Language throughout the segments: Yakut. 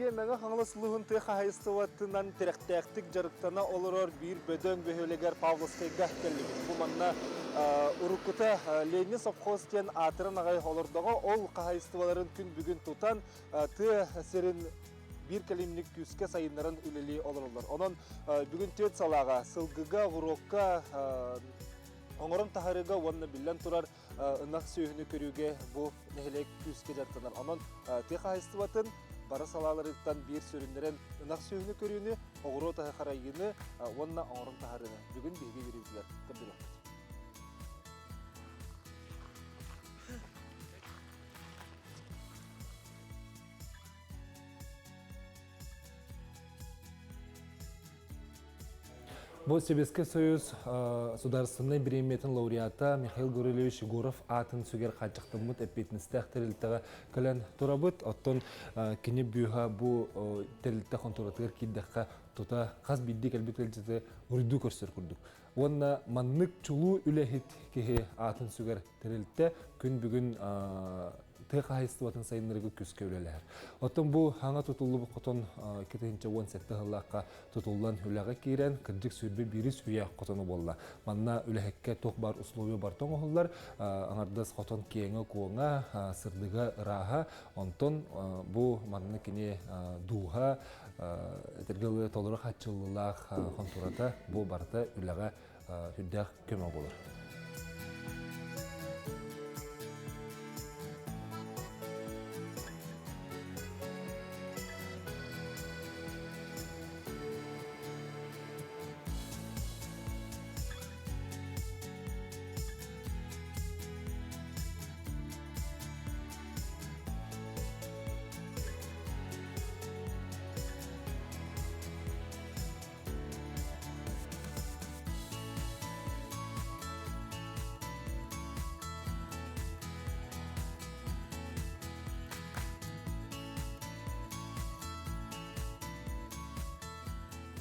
Биһиги Мэҥэ Хаҥалас улууһун тыа хаһаайыстыбатынан тирэхтээхтик дьарыктана олорор биир бөдөҥ бөһүөлэгэр Павловскайга кэллибит. Бу манна уруккута Ленин совхоз диэн аатыран аҕай олордоҕо, ол хаһаайыстыбаларын күн бүгүн тутан тыа сирин биир кэлимник күүскэ сайыннаран үлэлии олороллор. Онон бүгүн түөрт салааҕа сылгыга, оҕуруокка, оҥорон таһаарыыга уонна биллэн турар ынах сүөһүнү көрүүгэ бу нэһилиэк күүскэ дьарыктанар. Онон тыа хаһаайыстыбатын бары салааларыттан биир сүрүннэрин ынах сүөһүнү көрүүнү, оҕуруот аһы харайыыны уонна оҥорон таһаарыыны бүгүн биһиги үөрүүбүтүгэр көрдөрүөхпүт. Бу Сэбиэскэй Союз Судаарыстыбаннай бириэмийэтин лауреата Михаил Гаврильевич Егоров аатын сүгэр хааччахтаммыт эппиэтинэстээх тэрилтэҕэ кэлэн турабыт. Оттон кини бүүһэ бу тэрилтэ хонтуоратыгар киирдэххэ тута хас биирдии кэлбит ыалдьыты уруйдуу көрсөр курдук. Уонна маннык чулуу үлэһит киһи аатын сүгэр тэрилтэ күн бүгүн тыа хаһаайыстыбатын сайыннарыыга күүскэ үлэлэһэр. Оттон бу хаҥа тутуллубут хотон 2017 сыллаахха тутуллан үлэҕэ киирэн, кырдьык сүүрбэ биирис үйэ хотоно буолла. Манна үлэһиккэ туох баар условия барыта оҥоһуллар, аҥардас хотон киэҥэ-куоҥа, сырдыга ырааһа, онтон бу манна кини дууһа, этэргэ толору хааччыллыылаах хонтуората бу барыта үлэҕэ сүрдээх көмө буолар.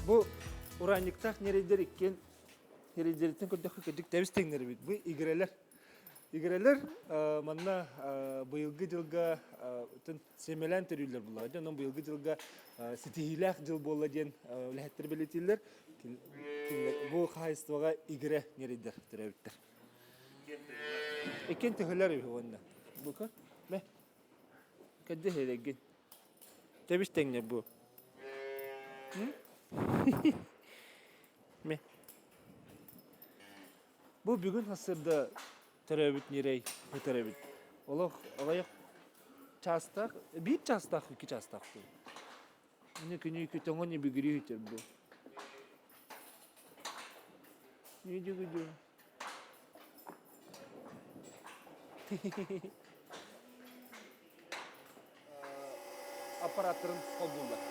Бу ураанньыктаах ньирэйдэр иккиэн ньирэйдэриттэн көрдөххө кырдьык тэбис тэҥнэр эбит. Бу игирэлэр. Игирэлэр манна быйылгы дьылга сэмэлээн төрүүллэр буллаҕа. Дьэ, онон быйылгы дьылга ситиһиилээх дьыл буолла диэн үлэһиттэр бэлиэтииллэр. Бу хаһаайыстыбаҕа игирэ ньирэйдэр төрөөбүттэр. Иккиэн төһөлөр үһү уонна. Бука, мэ, кэрдэ иһэрэгин. Тэбис тэҥнэр бу. Мэ. Бу бүгүн сарсыарда төрөөбүт ньирэй ытар эбит. Олох аҕыйах чаастаах, биир чаастаах, икки чаастаах дуу. Ини күнү күтөҥөн ибигирии үтэр бу. Нүдү-гүдү. Аппараттарын холбууллар.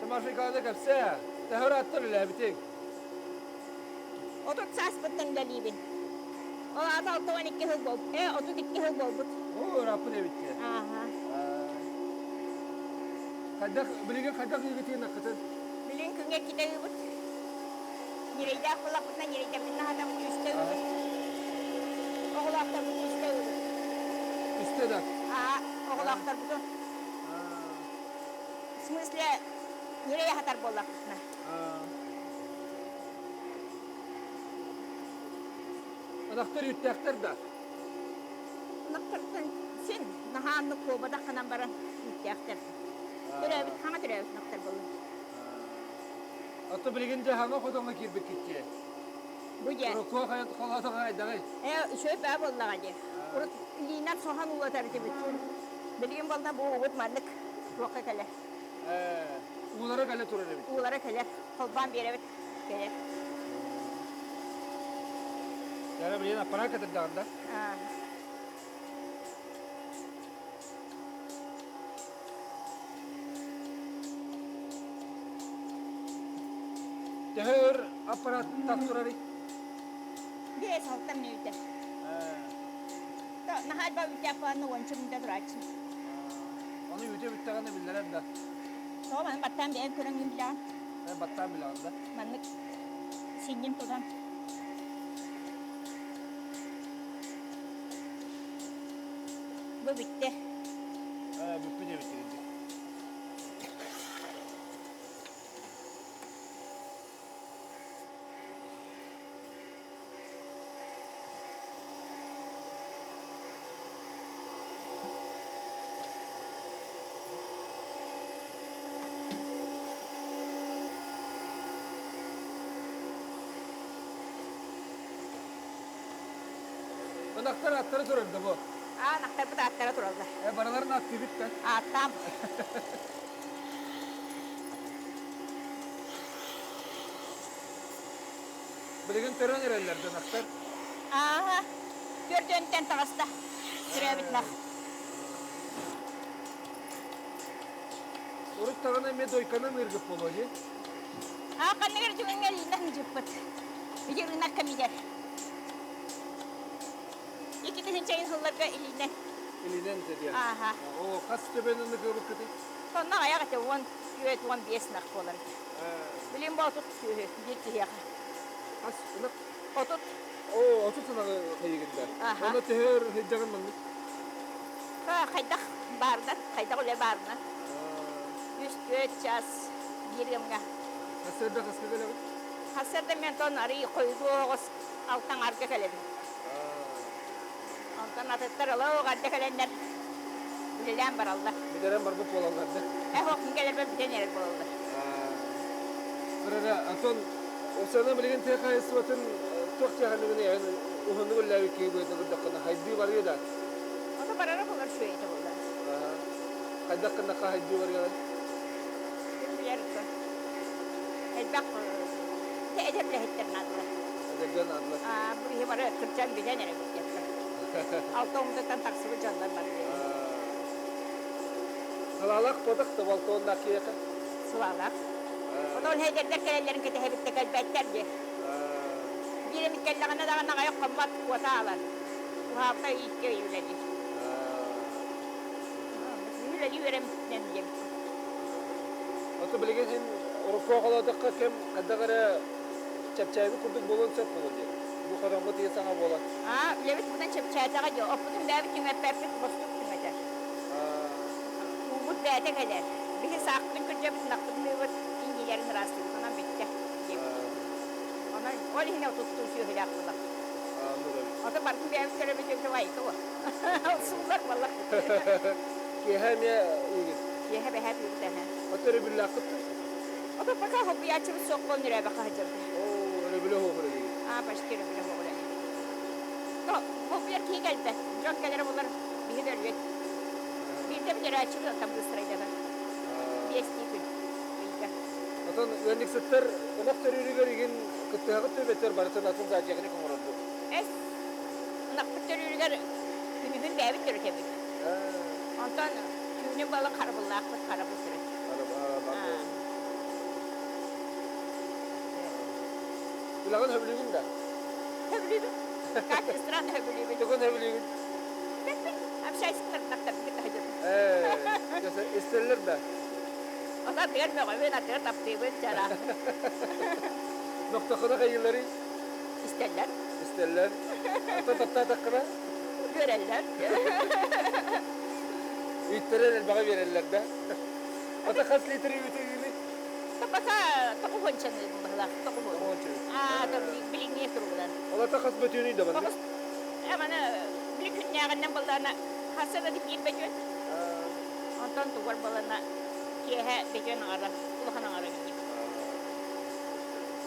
Тамара Николаевна кэпсээ, төһө ырааттан үлээбитиҥ? 30 сааспыттан үлэлиибин. Ол аата 62 сыл буол, 32 сыл буолбут. Оо, ырааппыт эбит дии. Ааха. Хайдах, билигин хайдах ыыгытыын аккытын? Билигин күҥҥэ иккитэ ыыбыт. Ньирэйдээх буоллахпытына ньирэйдэрбин наһатабын үстэ ыыбыт. Оҕолоохторбутун үстэ ыыбыт. Үстэ да? Аа, оҕолоохторбутун. В смысле, ньирэй аһатар буоллахпытына. Ынахтар үүттээхтэр да? Ынахтартан син наһаа оннук куобадах гынан баран үүттээхтэр. Төрөөбүт, хаҥа төрөөбүт ынахтар буоллун. Ото билигин дьэ хаҥа хотоҥҥо киирбиккит дии. Бу дьэ. Урукку холоотоҕо хайдаҕый? Ээ, үчүгэй баа буоллаҕа дии. Урут илиинэн соһон уулатар этибит. Билигин буолла бу уубут маннык туохха кэлэр. Ээ, уулара кэлэ турар эбит. Уулара кэлэр. Холбоон биэрэбит. Кэлэр. Яра билигин аппараат кэтэрдэҕин да? Аа. Төһө өр аппарат турарый? 5-6 мүнүүтэ. Наһаа элбэх үүтэ аппараанна уонча мүнүүтэ турааччы. Ону үүтэ бүттэҕинэ биллэрэр да? Тоҕо маннык баттаан бэйэҥ көрөн билэҕин. Баттаан билэҕин да? Маннык синньим тутан. Бу бүттэ. Бүппүт эбит Ынахтар аттара турар да бу? Аа, ынахтарбыт аттара тураллар. Э, барыларын аттыыбыт да? Ааттаам. Билигин төрөн эрэллэр да ынахтар? Ааха, төрдүөнтэн таҕыста. Төрөөбүт ынах. Урут даҕаны эмиэ дойканан ыыргыт буолуо дии? Аа, ханныгар түгэҥҥэ илиинэн ыдьыппыт. Ити ынах кэмигэр. Икки тыһыынчайын сылларга илиинэн. Илиинэн диэн. Ааха. Оо, хас төбөнү ыныгыбыккытый? Сонно аяқ ete 14-15 ынах буолар. Билин бу 30 сүөһү биир киһиэхэ. Хас ынах? 30. Оо, 30 ынаҕы хайыгында. Аха. Онно төһөр сылдьаҕын маннык? Хайдах баарынан, хайдах үлэ баарынан. Үс-түөрт час биир гымҥа. Хасырда хаска кэлэбит? Хасырда мен тон арый хойгу оҕус алтан арга кэлэбин. Онтон атыттар олох арда кэлэннэр үлэлээн бараллар. Бүтэрэн барбыт буолаллар да? Э, хокун кэлэрбэ бүтэн эрэр буолаллар. Ырара, атын Осана билигин тыа хаһайыстыбатын туох тиэхэнигин эн уһуннук үллээбит киһи быһыытынан көрдөххүнэ хайдыы барыа да? Ото барара буолар үчүгэй буолар. Хайдах гыннахха хайдыы барыаҕай? Ким билэр элбэх эдэр үлэһиттэр наадалар. Эдэрдэр наадалар. Бу киһи бары кырдьан бүтэн эрэ бүттэр. Алта умдаттан тахсыбыт дьоннор бары Салаалаах куотах да балтуоннаах киһиэхэ? Сылаалаах. Онон эдэрдэр кэлэллэрин кэтэһэбит да кэлбэттэр дии. Биир эмит кэллэҕинэ даҕаны аҕыйах хоммот куота аалар. Уһаабыта ииккэ үлэлиир. Үлэлии үөрэммитинэн диэбит. Ото билигин син урукку оҕолоодоххо кэм хайдах эрэ чэпчээбит курдук буолуон сөп буолуо дии. Бу хотоҥҥо тиийэ саҥа буолан. Аа, үлэбит быдан чэпчээтэҕэ дии. Оппутун бэйэбит түҥэппэппит, бостук түҥэтэр. Уубут бэйэтэ кэлэр. Биһи саахпытын күрдьэбит, ынахпытын ыыбыт, иннилэрин ыраастыыбыт. Онон бүттэ диэбит. Онон ол иһин отуттуу сүөһүлээх буолар. Ото барытын бэйэбит көрөбүт эбитэ айыка буо. Сууллар буоллар. Киэһэ эмиэ ыыгыт? Киэһэ бэһээ ыыбыт эһэ. Ото өрөбүллээххит дуо? Ото пока хобуйааччыбыт суох буолан өрөөбөххө сылдьабыт. Оо, өрөбүлэ суох үлэлиигит. Аа, почти өрөбүлэ суох үлэлиибит. То хобуйар киһи кэлбэт. Дьон кэлэрэ буолар биһи да өлүөт. Биирдэ бүтэрээччибит оттон быстрайдатар. Биэстии күн ыйга. Отон ыанньыксыттар ынах төрүүрүгэр игин кыттыһаҕыт төбөтөр барытын атын зоотехник оҥорор дуо? Эс ынахпыт төрүүрүгэр күнүһүн бэйэбит төрөтөбүт. Онтон түүнүн балык харабыллаахпыт харабыл төрөт. Үлэҕин хөбүлүүгүн да? Хөбүлүүбүн. Как ни странно, хөбүлүүбүн. Тугун хөбүлүүгүн? Общайся кытары сылдьабын. Ээ, истэллэр да? Ота ардыгар мөҕөбүн, ардыгар таптыыбын, чара. Нохтоххуна хайыыларый? Истэллэр. Истэллэр. Ата таптаатаххына? Үөрэллэр. Үүттэрэн элбэҕи биэрэллэр да? Ата хас литр үүтү үүнүй? Пока тоҕуһунчаны быһылаах, тоҕуһун. Аа, билиҥҥи туругунан. Ол ата хас бөтүүнүй да маннык? Маны били күннээҕинэн былаана хаса да биир бөтүөн. Онтон тугар балана киэһэ бөтүөн аҥара, улахан аҥара минньик.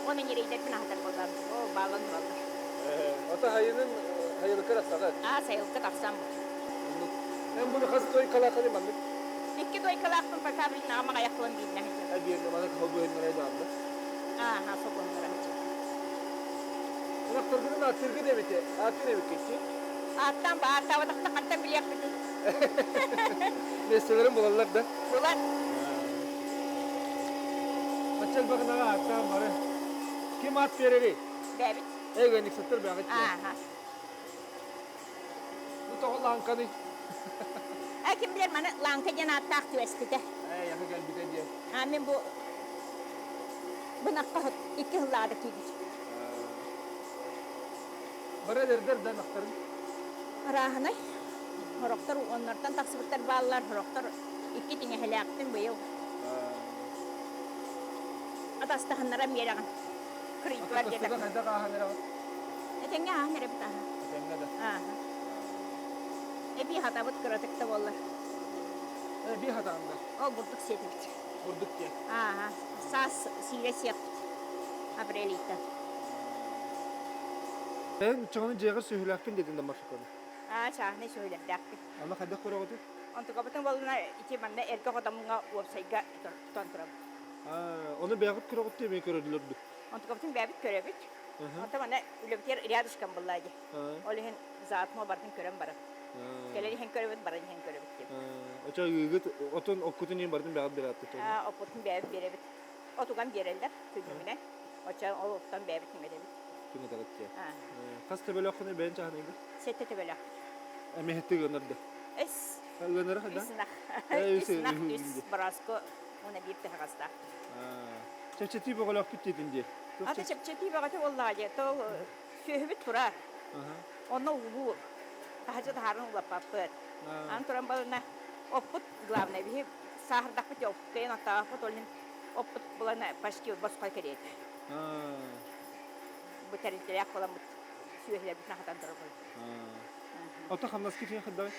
Оны ньирэйдэрбин аһатар буоллам. Оо, баалан тураллар. Ата хайынын хайылыкка тахсаҕыт? Аа, сайылыкка тахсан бу. Эн буну хас дойкалааххыный маннык? Икки дойкалаахпын пока билин аҕам аҕайах кылан бииринэ сылдьабын. Бииринэ маны холбуһуннарай даҕанна. Ааха, собуһуннара сылдьабын. Ынахтаргытын ааттыыргыт эбити, ааттыыр эбиккит Ааттаан ба, ааттаабатахтан хантан билиэхпитий? Миэстэлэрин булаллар да? Булар. Бачча элбэх ынаҕы ааттаан бары. Ким аат биэрэрий? Бэбит. Эгониксыттар бэҕит. Ааха. Бу тоҕо лааҥканый? Э, ким билэр маны лааҥка диэн ааттаах түбэспитэ. Ээ, яхы кэлбитэ диэн. А мин бу бынахха икки сыллаада киирбит. Бары эдэрдэр да ынахтарын? Арааһынай. Сорохтор оннортон тахсыбыттар бааллар, сорохтор икки тиҥэһэлээхтин быйыл атастаһыннаран биэрэҕин. Кырыйдылар диэтэх. Хайдах ааһан эрэҕит? Этэҥҥэ ааһан эрэбит ааһа. Этэҥҥэ да. Ааһа. Эбии хатабыт кыратык да буоллар. Эбии хатаҕын да? Ол бурдук сиэтибит. Бурдук диэн? Ааһа. Саас сиирэ сиэхпит. Апрель ыйтан. Эн чоҕону дьиэҕэр сүөһүлээхпин диэтин да маршруканы. Аа, чааһынай сүөһүлэрдээхпин. Аны хайдах көрөҕүтүй? Онтукабытын буоллуна ити манна эргэ хотомҥо уопсайга тутан турабыт. Аа, ону бэйэҕит көрөҕүт дии эмиэ көрөллөр дуу? Онтукабытын бэйэбит көрөбүт. Онтон манна үлэбитигэр рядышком буллаа дии. Ол иһин заодно бардын көрөн баран. Кэлэн иһэн көрөбүт, баран иһэн көрөбүт диэн. Очо ыыгыт отун оккутун иин бардын бэйэҕит биэрээттит. Аа, оппутун бэйэбит биэрэбит. Отуган биэрэллэр күннүгүнэн. Очо ол оттон бэйэбит түҥэтэбит. Түҥэтэҕит дии. Хас төбөлөөххүнүй бэйэн чааһынайгын? Сэттэ төбөлөөх. Эмиһитти ыанар да? Үс. Ыанара хайда? Үс ынах. Үс ынах, үс борооску уонна биир тыһаҕастаах. Чэпчэтии бөҕөлөөхпүт диэтин дии. Ата чэпчэтии бөҕөтө буоллаҕа дии. Тол сүөһүбүт турар. Онно уулуур. Таһырдьа таһааран улаппаппыт. Аны туран балына оппут главное биһи сааһырдахпыт дии оппут оттоохпут ол иһин оппут булана почти босхо кэриэтэ. Бу тэрилтэлээх буоламмыт сүөһүлэрбитин аһатан турабыт. Ото хамнаскы киһи хайдаҕый?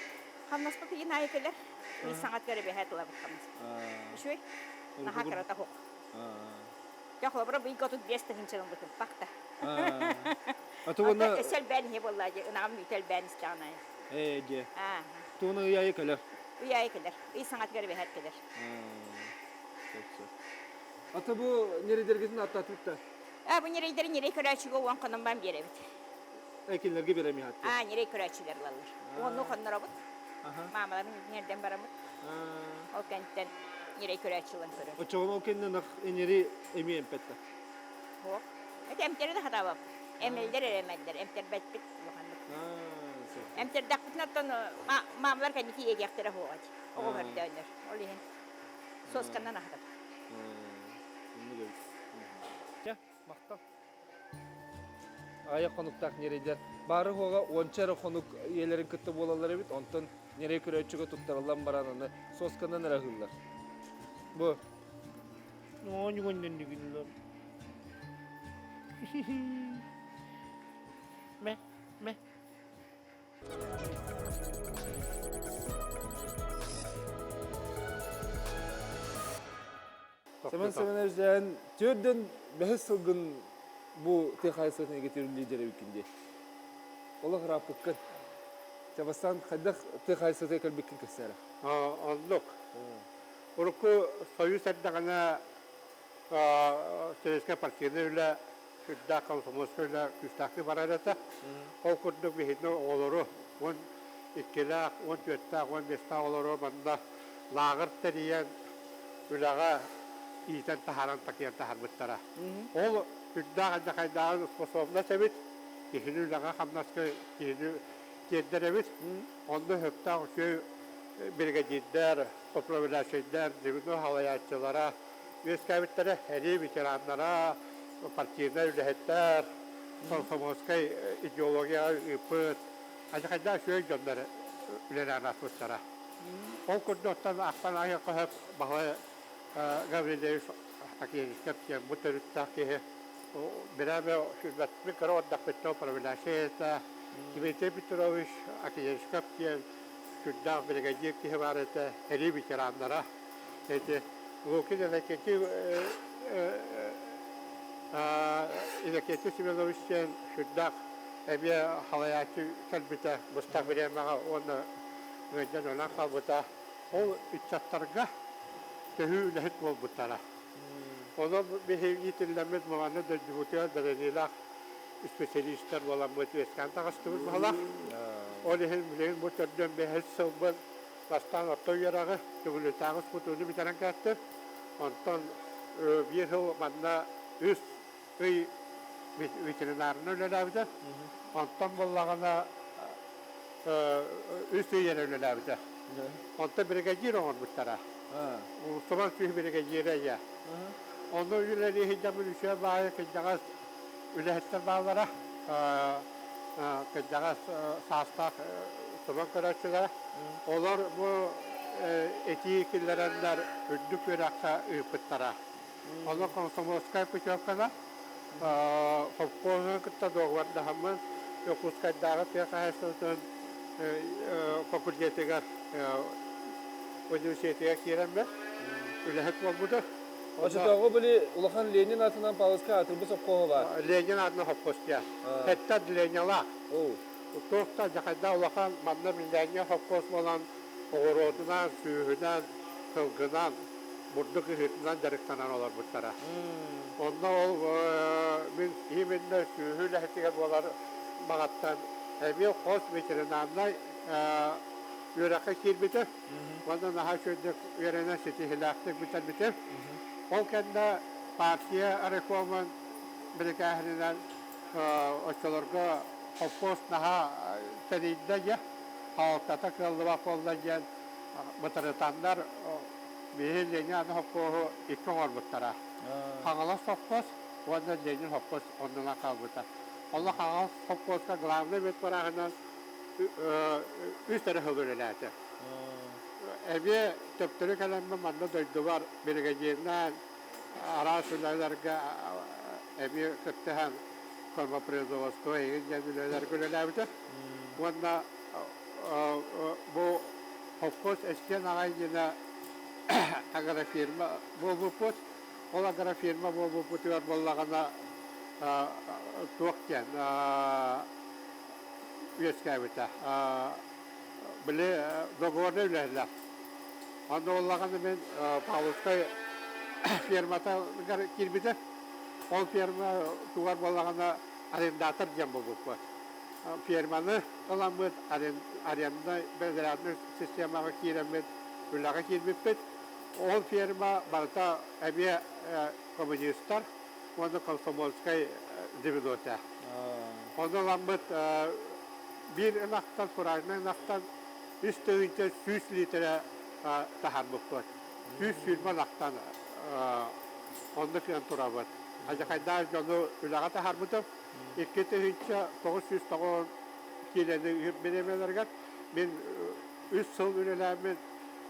Хамнаспыт ыйын аайы кэлэр. Ый саҥатыгар эбэһээт ылабыт хамнас. Үчүгэй. Наһаа кырата суох. Дьэ, холобура, быйга 35 тыһыынча ылбытым, пахта. Аты уонна... Өссө элбээн иһэ буоллаа дии, ынаҕым үүтэ элбээн истэҕин аайы. Ээ, дьэ. Туона ый аайы кэлэр. Ый аайы кэлэр. Ый саҥатыгар эбэһээт кэлэр. Аты бу ньирэйдэргитин аттаатыбыт да? А, бу ньирэйдэри ньирэй көрөөччүгэ уон хонон бан биэрэбит. Э, кинилэргэ биэрэм иһатты. А, ньирэй көрөөччүлэр ылаллар. Уонну хонноробут. Маамаларын ньэрдэн барамыт. Ол кэнниттэн ньирэй көрөөччү ылан көрөр. Оччоҕуна ол кэннэ ынах ньири эмиэ эмпэттэ. Суох. Эти эмтэри да хатаабап. Эмэллэр эрэ эмэллэр. Эмтэрбэппит улаханнык. Эмтэрдэхпитинэ оттон маамалар кэнники иэтиэхтэрэ суоҕа дии. Оҕо көрдөөннөр. Ол иһин сосканан аһатабыт. Чэ, махтал. Аҕыйах хонуктаах ньирэйдэр баары уоҕа уонча эрэ хонук ийэлэрин кытта буолаллар эбит, онтон ньирэй көрөөччүгэ туттарыллан баран аны сосканан эрэ аһыыллар. Бу Мэ, мэ. Семен Семенович дьээн төрдөн бэһис сылгын бу тыа хаһаайыстыбатын эйгэтигэр лидер эбиккин дии. Олох ырааппыккын. Чэ бастаан хайдах тыа хаһаайыстыбатыгар кэлбиккин кэпсээ эрэ. Оннук. Урукку Союз эрдэҕинэ Советскай партийнай үлэ сүрдээх комсомольскай үлэ күүстээхтик барар этэ. Ол курдук биһиги оҕолору 12-лээх, 14-тээх, 15-тээх оҕолору манна лааҕыр тэрийэн үлэҕэ иитэн таһааран такыйан таһаарбыттара. Ол үрдээх алдьархайдааҕы способность эбит, киһини үлэҕэ-хамнаска киһини тиэрдэр эбит. Онно сөптөөх үчүгэй биригэдьиирдэр, управляющайдар, звено салайааччылара үөскээбиттэрэ, эрии ветераннара, партийнай үлэһиттэр, комсомольскай идеологияҕа ыыппыт алдьархайдаах үчүгэй дьоннор үлэлээн ааспыттара. Ол курдук оттон ахтан ааһыахха сөп Баһылай Гаврильевич Акиевичка диэн бу төрүттээх киһи бирээмэ сүүрбэттэн кыра ордахпыттан управляющай этэ. Дмитрий Петрович Акиевичкап диэн сүрдээх биригэдьиир киһи баар этэ, сэрии ветераннара. Эти Лукин Иннокентий Иннокентий Семенович диэн сүрдээх эмиэ халайааччы кэлбитэ быстах бириэмэҕэ уонна ыалдьан өлөн хаалбыта. Ол ыччаттарга төһүү үлэһит буолбуттара. Онон биһиги иитиллэммит маҥаны дойдубутугар бэриниилээх специалистар буоламмыт үөскээн таҕыстыбыт баһылаах. Ол иһин билигин бу төрдүөн бэһис сылбын бастаан орто үөрэҕи Төҥүлүтээҕи СПТУ-ну бүтэрэн кээттим. Онтон биир сыл манна үс ый ветеринарынан үлэлээбитэ. Онтон буоллаҕына үс ый эрэ үлэлээбитэ. Онтон биригэдьиир оҥорбуттара. Субан күүс биригэдьиирэ ийэ. Онно үлэлии сылдьаммын үчүгэй баайы кырдьаҕас үлэһиттэр бааллара. Кырдьаҕас саастаах Тустубан көрөөччүлэрэ. Олор бу этии киллэрэннэр үрдүк үөрэххэ ыыппыттара. Онно комсомольскай путевканан совхозу кытта дуогабардаһаммын Дьокуускайдааҕы тыа хаһаайыстыбатын факультетыгар университетыгар киирэммин үлэһит буолбутум. Оччотооҕу били улахан Ленин аатынан Павловскай аатырбыт совхоһа баар. Ленин аатынан совхоз диэн. Сэттэ отделениелаах. Туох да дьахайда улахан манна Милляҥҥа совхоз буолан оҕуруотунан, сүүһүнэн, сылгынан, бурдук ыһыытынан дьарыктанан олорбуттара. Онно ол мин именно сүөһү үлэһитигэр буолар баҕаттан эмиэ хос ветеринарнай үөрэххэ киирбитим. Уонна наһаа үчүгэйдик үөрэнэн ситиһиилээхтик бүтэрбитим. Ол кэннэ партия райкомун бирикээһининэн оччолорго холкуос наһаа тэрийдэ дьэ, хаалтата кыаллыбат буолла диэн бытарытаннар биһи Ленин холкуоһу икки оҥорбуттара. Хаҥалас совхоз уонна Ленин совхоз оннунан хаалбыта. Онно Хаҥалас совхозка главный ветвраһынан үс эрэ сыл үлэлээтэ. Эмиэ төптөрү кэлэммин манна дойдубар биригэдьииринэн араас үлэлэргэ эмиэ кыттыһан кормопроизводство эҥин диэн үлэлэргэ үлэлээбитэ. Уонна бу холкуос эстиэн аҕай диэнэ агрофирма буолбуппут. Ол агрофирма буолбуппутугар буоллаҕына туох диэн үөскээбитэ. Били договорнай үлэһилэр. Онно буоллаҕына мин Павловскай ферматыгар киирбитим. Ол ферма тугар буоллаҕына арендатор диэн буолбуппут. Ферманы ыламмыт аренднай бэдэрээднэй системаҕа киирэммит үлэҕэ киирбиппит. Ол ферма барыта эмиэ коммунистар уонна комсомольскай звено этэ. Ону ыламмыт биир ынахтан, фуражнай ынахтан 3 100 литрэ таһаарбыппыт. 120 ынахтан оннук ыан турабыт. Алдьархайдаах дьону үлэҕэ таһаарбытым. 2990 киилэни ыыр бириэмэлэригэр мин үс сыл үлэлээммин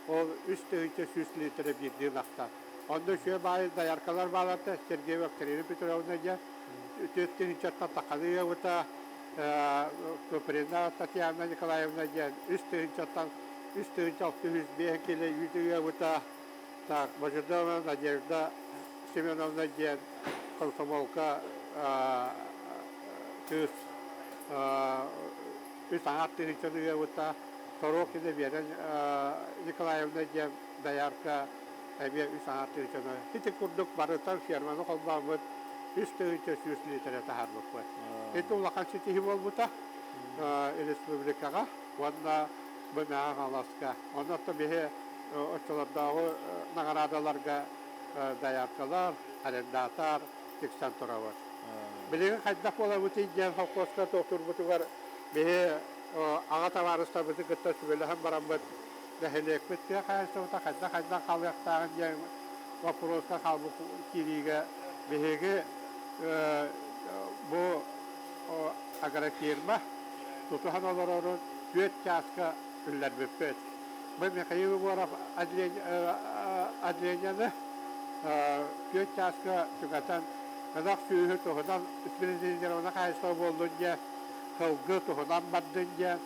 ол 3100 литрэ биирдии ынахтан. Онно үчүгэй баайы дояркалар бааларта Сергеева Екатерина Петровна диэн 4 тыһыынчаттан тахханы ыабыта Куприна Татьяна Николаевна диэн 3 тыһыынчаттан 3605 кило үүтү ыабыта. Так, Божедова Надежда Семеновна диэн комсомолка кыыс үс аҥаар тыһыынчаны ыабыта. Сорокина Вера Николаевна диэн доярка эмиэ үс аҥаар тыһыынчаны. Ити курдук барыта ферманы холбооммут 3100 литрэ таһаарбыппыт. Ити улахан ситиһии буолбута республикаҕа уонна бу Мэҥэ Хаҥаласка. Онон биһи оччолордооҕу наҕараадаларга дояркалар, арендатор тиксэн турабыт. Билигин хайдах буолабытый диэн холкуоска туохтуурбутугар биһи аҕа табаарыстарбытын кытта сүбэлэһэн бараммыт нэһилиэкпит тыа хаһаайыстыбата хайдах-хайдах хаалыахтааҕын диэн боппуруоска хаалбыт киириигэ биһиги бу агрофирма тутуһан олорорун түөрт чааска үллэрбиппит. Бу Михаил Егоров отделениены түөрт чааска түҥэтэн ынах сүөһү туһунан специализированнай хаһаайыстыба буоллун диэн, сылгы туһунан бардын диэн,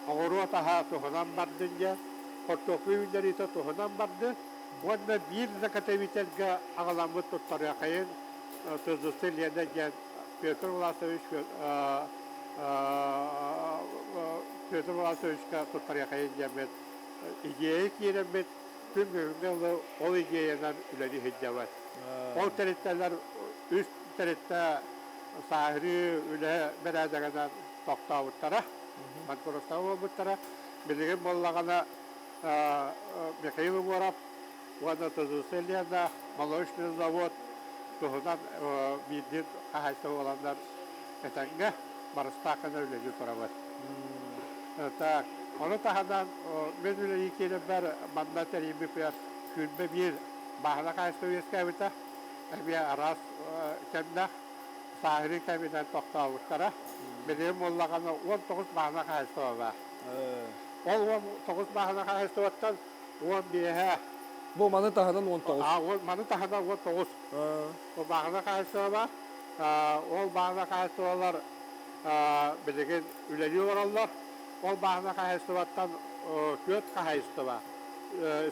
оҕуруот аһа туһунан бардын диэн, хортуоппуй үүннэриитэ туһунан бардын уонна биир заготовительгэ аҕаламмыт туттарыахайын ТЗС Лена диэн Петр Власович Петр Власовичка туттарыахайын диэммит идея киирэммит күн бүгүҥҥэ дылы ол идеянан үлэлии сылдьабыт. Ол тэрилтэлэр үс тэрилтэ сааһырыы үлэ бэрээдэгинэн тохтообуттара, банкротство буолбуттара. Билигин буоллаҕына Михаил Егоров уонна ТЗС Лена молочный завод туһунан биирдии хаһаайыстыба буоланнар этэҥҥэ барыстаах гына үлэлии турабыт. Так, ону таһынан мин үлэлии киирэрбэр манна тэрийбиппэр 21 бааһына хаһаайыстыба үөскээбитэ. Эмиэ араас кэмнээх сааһырыы кэминэн тохтообуттара. Билигин буоллаҕына 19 бааһына хаһаайыстыба баар. Ол 19 бааһына хаһаайыстыбаттан 15-э. Бу маны таһынан 19. Маны таһынан 19. Ол бааһына хаһаайыстыба бар. Ол бааһына хаһаайыстыбалар билигин үлэлии олороллор. Ол бааһына хаһаайыстыбаттан түөрт хаһаайыстыба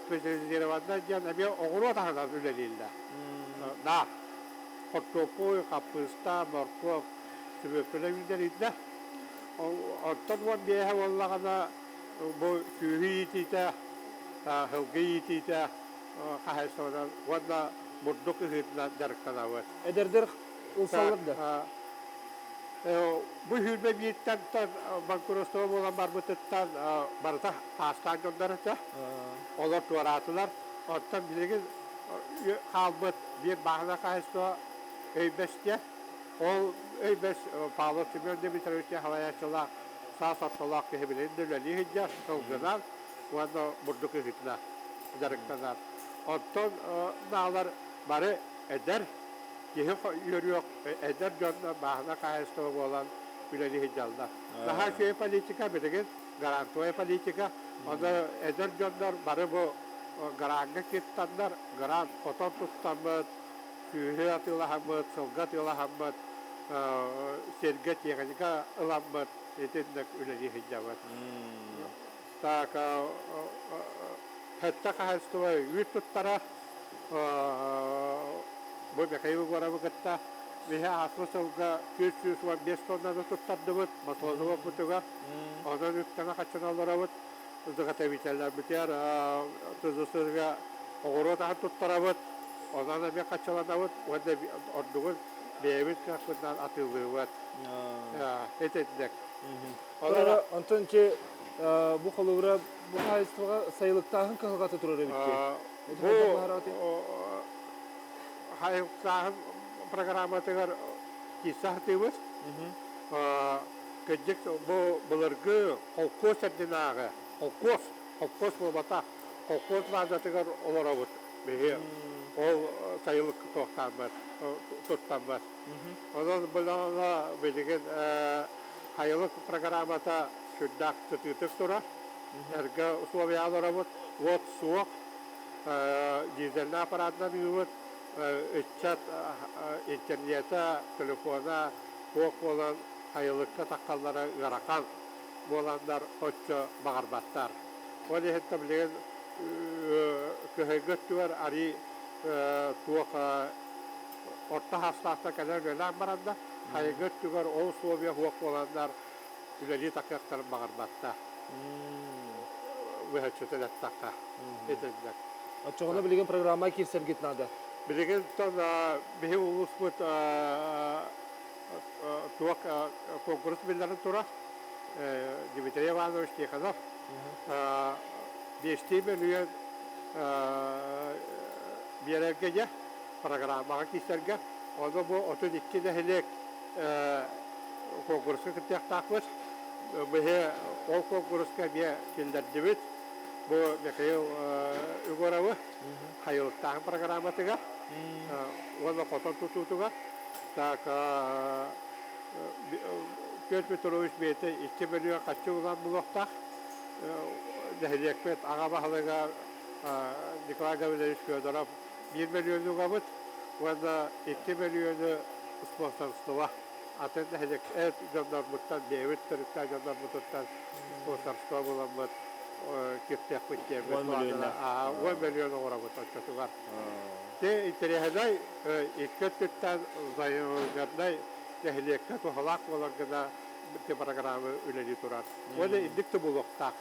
специализированнай диэн эмиэ оҕуруот аһынан үлэлииллэр. Наар хортуоппуй, хаппыыста, моркуоп, сүбүөкүлэ үүннэриллэр. Оттон 15-э буоллаҕына бу сүөһү иитиитэ, сылгы иитиитэ хаһаайыстыбанан уонна бурдук ыһыытынан дьарыктанабыт. Эдэрдэр ылсаллар да? Бу 21-тэн банкротство буолан барбытыттан барыта хаастаан дьоннор этэ. Олор туораатылар. Оттон билигин хаалбыт биир бааһына хаһаайыстыба Өйбэс диэн. Ол Өйбэс Павлов Семен Дмитриевич диэн салайааччылаах саас ортолоох киһи билигин да үлэлии сылдьар, сылгынан уонна бурдук ыһыытынан дьарыктанар. Оттон наалар бары эдэр киһи үөрүөх эдэр дьон бааһына хаһаайыстыба буолан үлэлии сылдьаллар. Наһаа үчүгэй политика билигин грантовая политика. Ону эдэр дьоннор бары бу гранга кыттаннар, грант хотон туттаммыт, сүөһү атыылаһаммыт, сылгы атыылаһаммыт, сиргэ техника ыламмыт итинник үлэлии сылдьабыт. Так, сэттэ хаһаайыстыба үүт туттара бу Михаил Егоровы кытта биһи ааспыт сылга 415 тоннаны туттардыбыт Маслозовоппутугар. Онон үптэнэ хаччына олоробут. Заготовителлэрбитигэр ТЗС-га оҕуруот аһын туттарабыт. Онон эмиэ хаччыланабыт уонна ордугун бэйэбит кыахпытынан атыылыыбыт. Итинник. Онтон ити бу холобура бу хаһаайыстыбаҕа сайылыктааһын кыһалҕата турар эбит дии. Бу сайылыктааһын программатыгар киирсэ сатыыбыт. Кырдьык бу былыргы холкуос эрдинээҕи холкуос, холкуос буолбатах, холкуос баазатыгар олоробут биһи. Ол сайылык туохтааммыт, туттаммыт. Онон былаана билигин сайылык программата сүрдээх сытыытык турар. Эргэ условия олоробут, уот суох, дизельнэй аппаратынан ыыбыт, ыччат интернета, телефона суох буолан сайылыкка таххаллара ыарахан буоланнар оччо баҕарбаттар. Ол иһин билигин кыһыҥҥы өттүгэр арыы туох орто саастаахтар кэлэн үлэлээн бараннар, сайыҥҥы өттүгэр ол условия суох буоланнар үлэлии тахыахтарын баҕарбаттар. Быһаччытын эттэххэ, итинник. Оччоҕуна билигин программа киирсэргит наада. Билигин биһи улууспут туох куонкурус биллэрин турар. Дмитрий Иванович Тихонов биэстии мөлүйүөн биэрэргэ дьэ программаҕа киирсэргэ. Ону бу 32 нэһилиэк куонкуруска кыттыахтаахпыт. Биһи ол куонкуруска эмиэ киллэрдибит. Бу Михаил Егоровы хайылыктааһын программатыгар уонна хотон тутуутугар. Так, Петр Петрович бэйэтэ 2 мөлүйүөн харчы ылан булуохтаах. Нэһилиэкпит аҕа баһылыга Николай Гаврильевич Федоров 1 мөлүйүөнү угабыт уонна 2 мөлүйүөнү спонсорство атын нэһилиэк эр дьоннорбуттан бэйэбит төрүттээх дьоннорбутуттан спонсорство буламмыт киртиэхпит диэммит 10 мөлүйүөн оҥоробут оччотугар. Те интэриэһинэй икки өттүттэн взаимовыгоднай нэһилиэккэ туһалаах буолар гына программа үлэлии турар. Уонна инник да буолуохтаах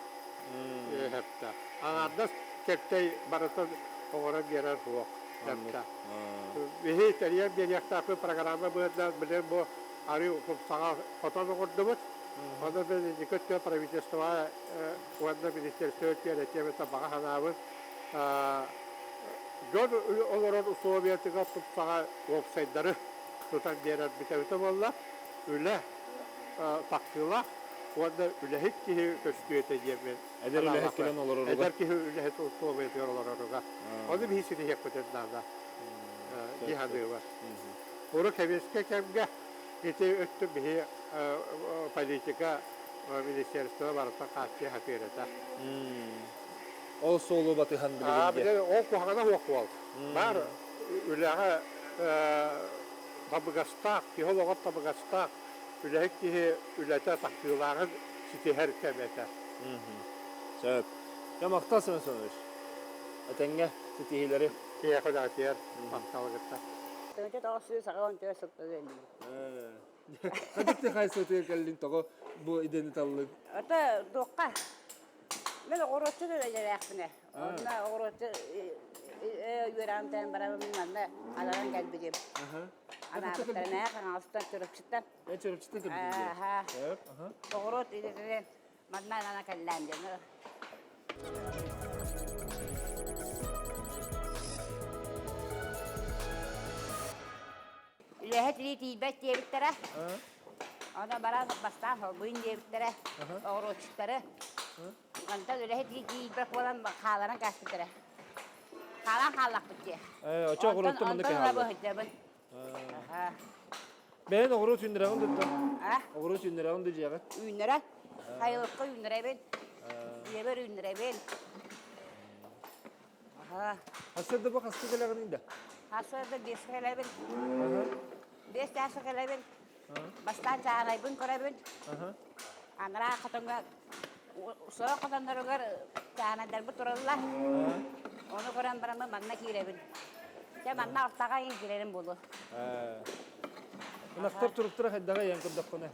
эһэптэ. Аҥаардас кэптэй барытын оҥорон биэрэр суох. Биһи тэрийэн биэриэхтээхпит программа быһыытынан билигин бу арыы саҥа хотон оҥордубут. Онно инники өттүгэр правительство уонна министерство өттүгэр этиэм этэ баҕа санаабыт дьон олорор условиятыгар тупсаҕай уопсайдары тутан биэрэр бүтэбитэ буолла. Үлэ тахсыылаах уонна үлэһит киһи көстүө этэ диэммин Эдэр үлэһит кэлэн олороругар. Эдэр киһи үлэһит условиятыгар олороругар. Ону биһи ситиһиэхпитин наада дии саныыбын. Урут сэбиэскэй кэмҥэ ити өттүн биһи политика Министерство барыта хааччыйа сатыыр этэ. Ол суолу батыһан билигин дии. Ол куһаҕана суох буол. Баар үлэҕэ табыгастаах, киһи олоҕор табыгастаах, үлэһит киһи үлэтэ тахсыылааҕын ситиһэр кэм этэ. Сөп. Дьэ, махтал Семен Семенович. Этэҥҥэ ситиһиилэри. Киһиэхэ үлэҕитигэр махтал кытта. Тыынча 984 сылтан үлэлиибин. Ханнык хаһаайыстыбатыгар кэллиҥ тоҕо бу идэни таллыҥ? Ата туохха? Мен оҕуруотчу үлэлээхпинэ. Онно оҕуруотчу үөрэҕин барабын манна аларан кэлбитим. Анаабыттарына Хаҥаластан Чурапчыттан. Чурапчыттан кэлбитим дии. Оҕуруот идэтинэн манна анана кэллээн диэн. Үлэһит илии тиийбэт диэбиттэрэ. Ону баран бастаан холбуйун диэбиттэрэ. Оҕуруотчуттары. Онтон үлэһит илии тиийбэт буолан хааларан кээспиттэрэ. Хаалан хааллахпыт дии. Ээ, очо оҕуруоттан манна Онтон кэһааллар. быһыдьабын. Бэйэн оҕуруот үүннэрэҕин да А? Оҕуруот үүннэрэҕин да дьиэҕэ? Үүннэрэ. Хайылыкка үүннэрэбин. Дьиэбэр үүннэрэбин. Сарсыарда бу хаска кэлэҕиний да? Сарсыарда биэскэ кэлэбин. Биэс чааска кэлэбин. Бастаан чааһынайбын көрөбүн. Анараа хотоҥҥо сорох хотонноругар чааһынайдарбыт тураллар. Ону көрөн бараммын манна киирэбин. Дьэ манна алтаҕа иһин киирэрим буолуо. Ынахтар туруктара хайдаҕа ийэн көрдөххүнэ?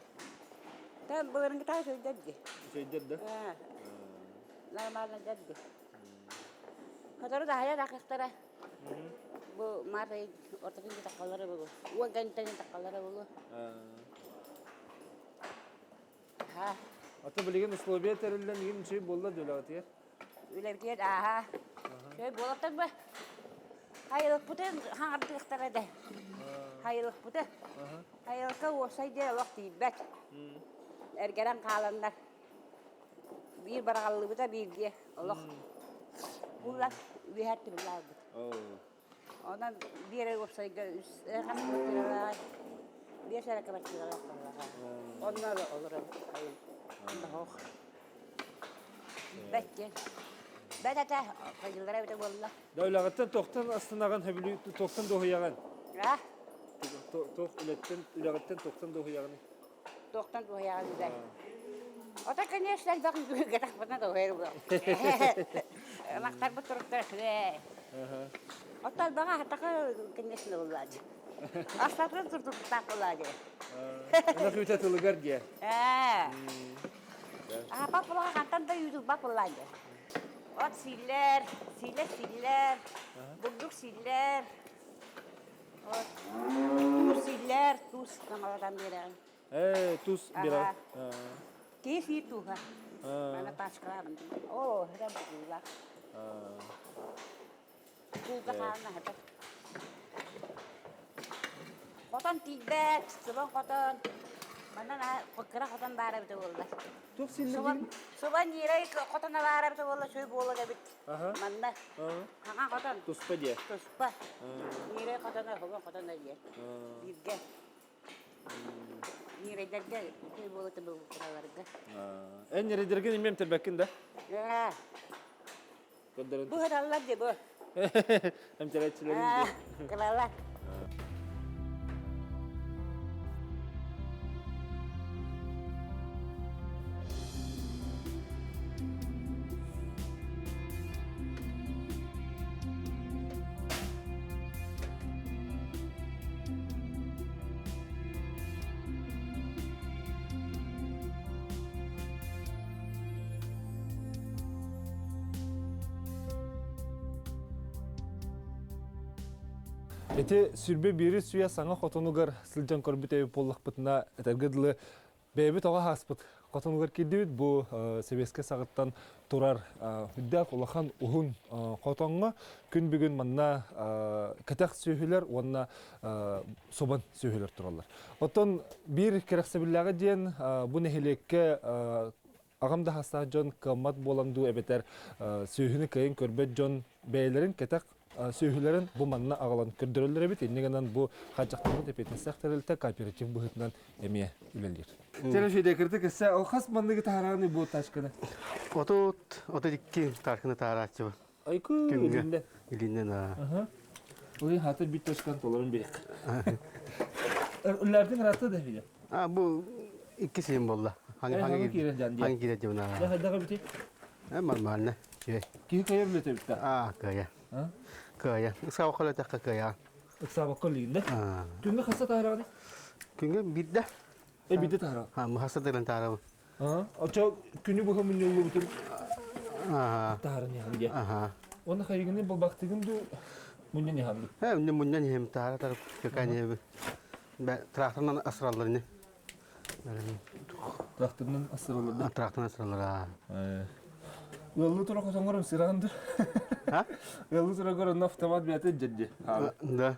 Та былырыҥҥытаа үчүгэйдэр дии. Үчүгэйдэр да? Нормально дии. Сотору даһайа таххахтара. Бу март ый ортотун таххаллара буолуо. Уон кэнниттэн таххаллара буолуо. Аха. Ата билигин условия тэриллэн игин үчүгэй буолла да үлэҕитигэр? Үлэбитигэр ааха. Үчүгэй буолуохтар ба. Хайылыкпытын хаҥардыахтара да. Хайылыкпыты. Хайылыкка уопсай дьиэ олох тиийбэт. Эргэрэн хааланнар. Биир бараҕаллыбыта бииргэ олох буллар үөһэ тыбыллаабыт. Онон биир эрэ уопсайга үс хас квартиралаах биэс эрэ квартиралаах буоллаҕа. Онно олоробут хайын оһох бэт диэн. Бэт этэ хайдыллара эбитэ буолла. Да үлэҕиттэн тохтон астынаҕын сөбүлүү тохтон дуоһуйаҕын? А? Туох үлэттэн үлэҕиттэн тохтон дуоһуйаҕыный? Туохтан туһайаҕын билэр. Ото, конечно, элбэх үгүргэ тахпытына туһайар буолуо. Ынахтарбыт туруктара үчүгэй. Оттон элбэҕи аһатаха, конечно, буллаачы. Астатын турдурбуттаах буллаачы. Ынах үүтэ тылыгар диэ. Ээ. Аһаппат булаҕа хантан да үүт ылбат буллаачы. От сииллэр, сиилэр сииллэр, бурдук сииллэр. Вот. Туус сииллэр, туус наҥалатан биэрэҕин. Ээ, туус биэрэҕин. Киһи сиир тууһа. Аны пачкалаабын. Оо, это бутыллаах. Куулга хаална хатар. Хотон тиийбэт, субан хотон. Манна кыра хотон баар эбитэ буолла. Туох сииллэр Субан ньирэй хотоно баар эбитэ буолла, чуй буолар эбит. Манна хаҥа хотон. Туспа диэ. Туспа. Ньирэй хотоно, хобон хотоно диэ. Бииргэ. Ньирэйдэргэ үчүгэй буола табылларга. Эн ньирэйдэргин имиэм эмтэрбэккин да? Ээ. Көрдөрөн. Бу хаталлар дии бу. Эмтэрээччилэрин дии. Кылалар. Ити сүрбэ биири сүүйэ саҥа хотонугар сылдьан көрбүт эбит буоллахпытына, этэргэ дылы Бэйэбит оҕо ааспыт хотонугар киирдибит. Бу сэбиэскэй саҕаттан турар үрдээх улахан уһун хотоҥҥо күн бүгүн манна кэтэх сүөһүлэр уонна субан сүөһүлэр тураллар. Оттон биир кэрэхсэбиллээҕэ диэн бу нэһилиэккэ аҕам да саастаах дьон кыаммат буолан дуу эбэтэр сүөһүнү кыайан көрбөт дьон бэйэлэрин кэтэх Сүөһүлэрин бу манна аҕалан көрдөрөллөр эбит. Инньэ гынан бу хааччахтаммыт эпиэтинэстээх тэрилтэ кооператив быһыытынан эмиэ үлэлиир. Телефиде кырдык өссө ол хас манныгы таһарааны бу тачканы? 32 тачканы таһарааччыбын. Айку Күҥҥэ. Илиннен аа. Ой, хата бит точкан толорун берек. Үлләрдин раты да бile. А бу икки син болла. Ханги ханги киирэн жан Ханги киирэн жана. Я хайдага бити? Э нормально. Киһи кыйар үлэтэ битта. А кыйа. Кыйа. Ыксабакка үлэтэххэ кыйа. Ыксабакка үллигин Күҥҥэ хаста таһараҕыный? Күҥҥэ биирдэ. Э биирдэ таһараҕын. А хаста дылын таһарабын. Очо күнү быһа мунньуллубутун таһарын иһэн диэ. Уонна хайыгыны балбахтыгын ду мунньан иһэн ду. Э мунньан иһем таһара тарып көкән иһэбин. Тракторынан асыраллар ини. Тракторынан асыраллар да? Тракторынан асыраллар. Ыаллыы тура хотоҥорум сыраанды. Ыаллыы тура көрөн автомат бэйэтэ дьэрдьи. Да.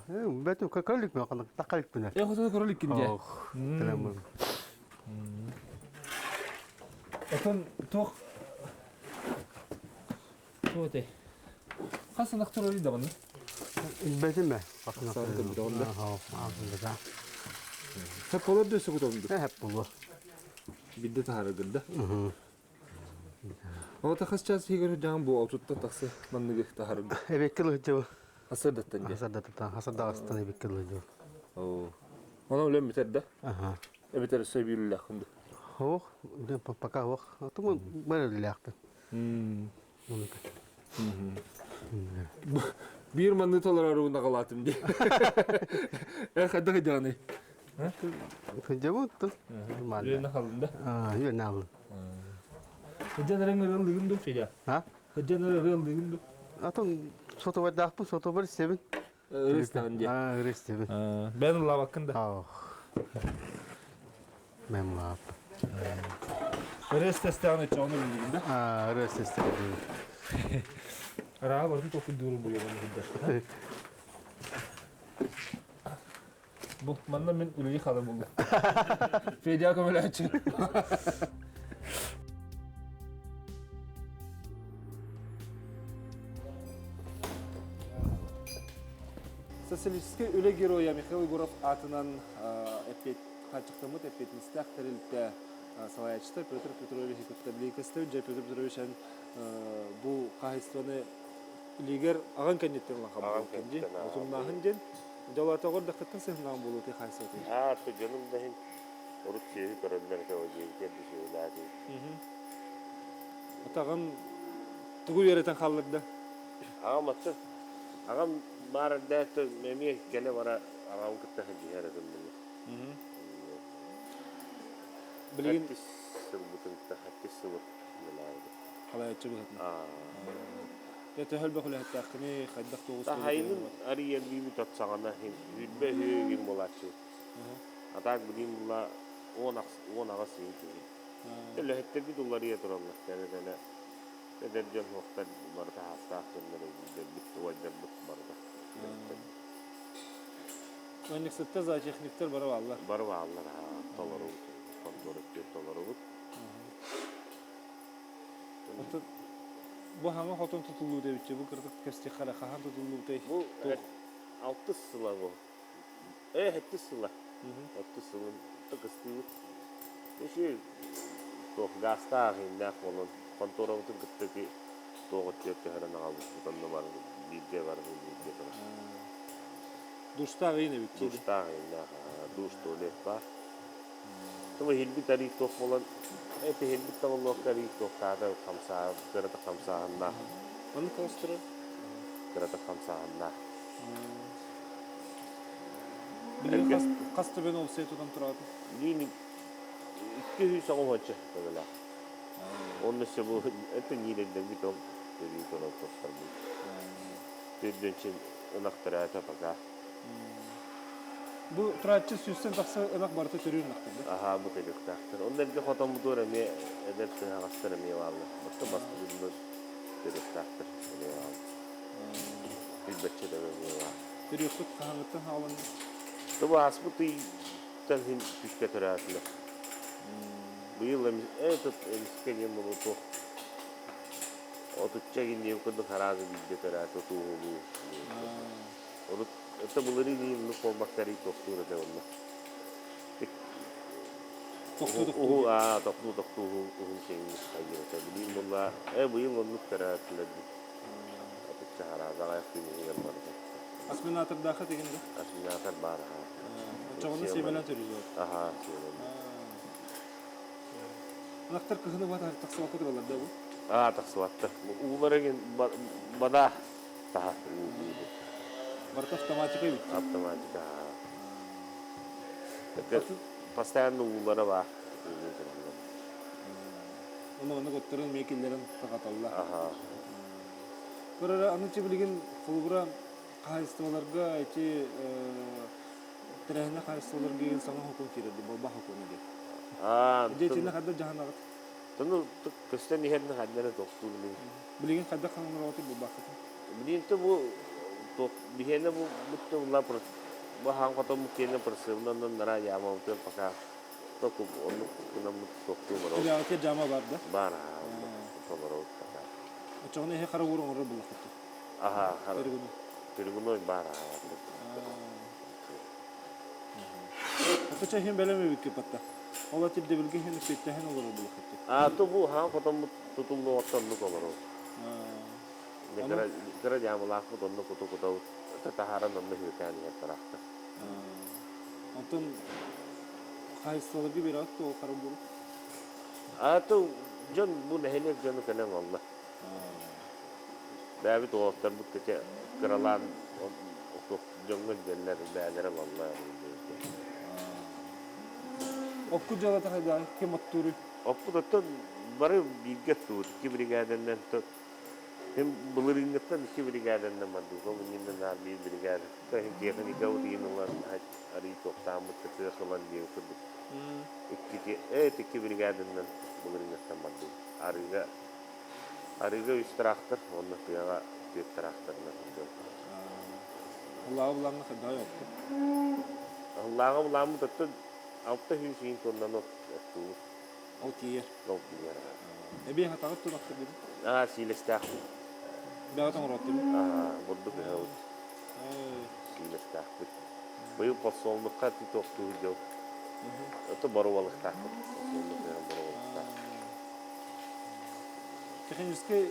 Бэтим көрөлүк мен қана тақалык күнә. Э хотону көрөлүк кин дьэ. Отон туох туох этэй? Хас ынах турар даҕаны? Билбэтим ээ. Хэп болор да өссө кутабын Хэп болуо. Бидде таһаараргын да? Ол хас час иһигэр дьаҥ бу отуттан тахса манныгы таһаараргын? Эбекке лыһдьыбы. Хасырдаттан дьэ. Хасырдаттан, хасырдаҕастан эбекке лыһдьыбы. Оо. Онон үлэм бүтэр да? Аха. Эбэтэр өссө биир үлэлээххин дуу? Ох, пока ох. Атымы бар үлэлээхпин. Биир манны толорору наҕалаатым дии. Эр хайдах идеаный? Сылдьабыт. Үөрэнэ хааллым да? Үөрэнэ хааллым. Сылдьан эрэн ырыаллыгын дуу, Федя? А? Сылдьан эрэн ырыаллыгын дуу? Атын сотовардаахпын, сотовар истэбин. Ырыа истэҕин дии. Ырыа истэбин. Бэйэн ыллаабаккын да? Мен ылааппын. Ырыа истэстэҕин оччоҕуна билигин да? Ырыа истэстэҕин. Арааһа барытын толкуйдуурум буйугун иһирдэр. Бу манна мин үлэлии хаалар буоллум. Федя көмөлөөччү. Социалистическай үлэ геройа Михаил Егоров аатынан эппиэт хааччахтаммыт эппиэтинэстээх тэрилтэ салайааччыта Петр Петрович кытта билиикэстэбит. Дьэ, Петр Петрович эн бу хаһайыстыбаны илиигэр аҕаҥ кэнниттэн ылан хабыллыбыккын дии. Утумнааһын диэн дьалаатаҕар даххыттан сыһыннаҕын буолуо ти хаһайыстыбатын. Аа, дьонум да иһин урут сүөһү көрөллөр этэ, ол дьиэбитигэр да сүөһүлээтим. Атаҕын тугу үөрэтэн хаалларда? Аҕам аттын аҕам баар эрдээт эмиэ кэлэ-бара аҕам кытта сылдьыһар этим буолуо. Билигин Сэттис сылбытын сэттис сылы үлэлээбитим. Халайаччы быһытын. Дьэ төһө элбэх үлэһиттээххиний, хайдах туоҕус Хайынын арыйан бит саҕана үрбэ үһү буолааччы. А так билим була 18 син киһи. Үлэһиттэрбит уларыйа тураллар кэнэ-кэнэ. Эдэр дьон суохтар барыта хаастаах дьоннор өйдүүллэрбит, убайдарбыт барыта. Ыанньыксыттар, зоотехниктар бары бааллар. Бары бааллар, толорубут, хонтуора толорубут. Оттон бу хаҥа хотон тутуллубут эбит бу кырдык кэстиххэ хаһан тутуллубутай? Бу алтыс сыла бу. Э, сэттис сыла. Алтыс сылын кыстыыбыт. Үчүгэй туох гаастаах ииннээх буолан хонтуорабытын кытта ити туох өттүгэр түһэрэн аҕалбыппыт онно бар бииргэ бар бииргэ турар. Душтаах иин эбит Душтаах ииннээх душ туалет баар. Тума иһилбит арыы туох буолан эти иһилбит табыллуокка арыы туохтаата хамсаа кырата хамсааһыннаах. Ону тоҕустурар? Кырата хамсааһыннаах. Билигин хас, хас төбөнү олсуйа тутан тураҕытый? Билигин 290 төбөлөөх. Онно өссө бу это ниилэрдэрбит ол төрүү турар тустарбыт. Төрдүнчүн ынах төрөөтө пока. Бу турааччы сүүстэн тахса ынах барыта төрүүр ынахтар да? Аха, бу төрүөхтээхтэр. Онно эргэ хотоммутугар эмиэ эдэр тыһаҕастар эмиэ бааллар. Оттон бастакы төрүөхтээхтэр эмиэ бааллар. Билбэтчэ төбө эмиэ баар. Төрүөхпүт хаһааҥҥыттан хааланна? Тобу ааспыт ыйтан иһин күүскэ төрөөтүлэр. Быйыл этот эмискэ диэн буолуо туох. Отучча гинниэн курдук араас биирдэ төрөөтө туоһулуу. Урут это былырыын иин буолбакка тохтуур этэ онно. Тохтуу Аа, тохтуу тохтуу уһун киэҥник хайыыр этэ. Билиим буолла, э быйыл оннук төрөөтүлэр дии. Отучча араас аҕайах күн иһигэр барыта. Осеменатордаахха тигин да? Осеменатор баар аха. Оччоҕуна сиэмэлэн төрүүр. Аха, сиэмэлэн. Ынахтар кыһыны бата тахсыбакка тураллар да бу? Аа, тахсыбаттар. Уулара бада таһа уу Барыта автоматика эбит. Автоматика. Постоянно уулара баар. Ону оннук отторун эмиэ киллэрэн тахаталлар. Аха. Көрөрө аны билигин холобура хаһаайыстыбаларга ити тэрээһинэ хаһаайыстыбаларга игин саҥа хокун киирэрди болба хокуна диэн. Аа, Дьэ итиннэ хайдах дьаһанаҕыт? Тону көстөн иһэрин хайдара тохтуур билигин. Билигин хайдах хаҥнарабытый булбаккытын? Билигин то бу биһиэнэ бу бутта була бу хаан хотоммут киэнэ просылынан нара яамабытыгар пока току оннук гынаммыт тохтуу барабыт. Үлэҕитэ дьаама бар да? Бар толоробут пока. Оччоҕуна эһи хара уур оҥорор буллаххыт Аха, хара. Перегуну. Перегуной бар аха. Отуча иһин бэлэм эбикки патта. Ол атирдэбилгэ иһин үппүттэһин олорор буллаххыт. А то бу хаан хотоммут тутуллуоттан оннук олорор. Кыра дьаамалаахпыт онно куту кутабыт таһааран онно үөкээн иһэр тараахтар. Онтон хаһаайыстыбаларга биэрэҕит дуо хара буолу? А то дьон бу нэһилиэк дьону кэлэн олла. Бэйэбит уолаттарбыт кытта кыралаан дьоҥҥо илдьэллэр, бэйэлэрэ ылаллар. Оккут дьыалата хайдаҕый? Ким оттууруй? Оппут оттон бары бииргэ оттуубут. Икки бригадэннэн Мин былырыыҥҥыттан икки бригадэннэн бардыбыт. Ол иннинэ наар биир бригада. Техникабыт иһин ылан арыый туохтааммыт кыах ылан диэн курдук. Икки, икки бригаданан былырыыҥҥыттан бардыбыт. Арыыга Арыыга үс тыраахтар уонна тыаҕа түөрт тыраахтарынан сылдьабыт. Аллааҕы булааҥҥа хайдаҕай окко? Аллааҕы булааммыт оттон 600 иин тоннаны оттуубут. Ол тиийэр? Ол тиийэр. Эбиэ хатаҕыт тунахтар дибин? Аа, сиилэстээхпит. Бэҕэ тоҥороот дибин? Аа, бурдук ыһабыт. Сиилэстээхпит. Быйыл подсолнухха туохтуу сылдьабыт. Ото боруобалыктаахпыт. Подсолнух ыһан боруобалыктаах. Техническэй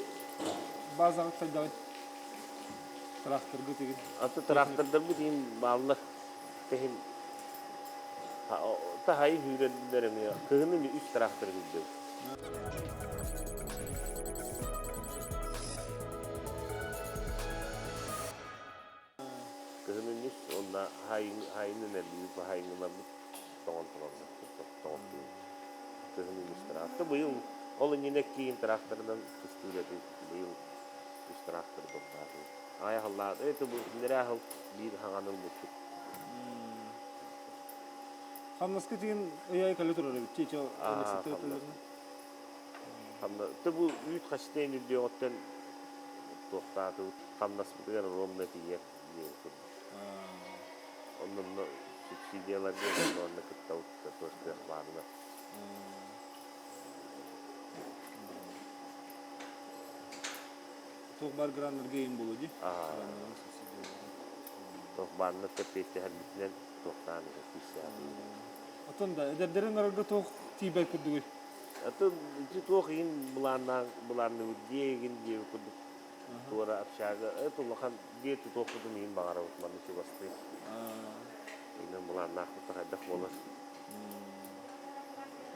базаҕыт хайдаҕый? Тракторгыт игин? Аты трактордарбыт иһин бааллар. Тэһин таһайы үүрэллэр эмиэ. Кыһынын үс трактор үүрдэбит. Кыһынын үс уонна хаайынын элбиир хаайыҥыларбыт тоҥон тураллар. Тоҥон Кыһынын үс трактор. Быйыл ол иннинэ киин тракторынан кыстыыр этим. Быйыл үс трактор тохтоотум. Аайа халлаат, это бу нэрээ биир хаҥан ылбыппыт. Хамнаска тигин ыйай кэлэ турар эбит. Чичо Хамна, бу үүт хастыын үрдүөҕүттэн туохтаатыбыт хамнаспытыгар ровно тиийэр диэн курдук. Онно субсидияларга онно кыттабыт кыах баарына. Туох баар граннарга иин буолуо дии. Туох баарына тэппиэттэһэрбитинэн туохтаан иһэр Оттон да эдэрдэрин арарга туох тиийбэт курдугуй? Атын ити туох иин былааннаан былаанныыбыт диэгин диэби курдук туора общага это улахан дьиэ тутуохпутун иин баҕарабыт манна чугастыы. Инэн былааннаахпыт хайдах буолар.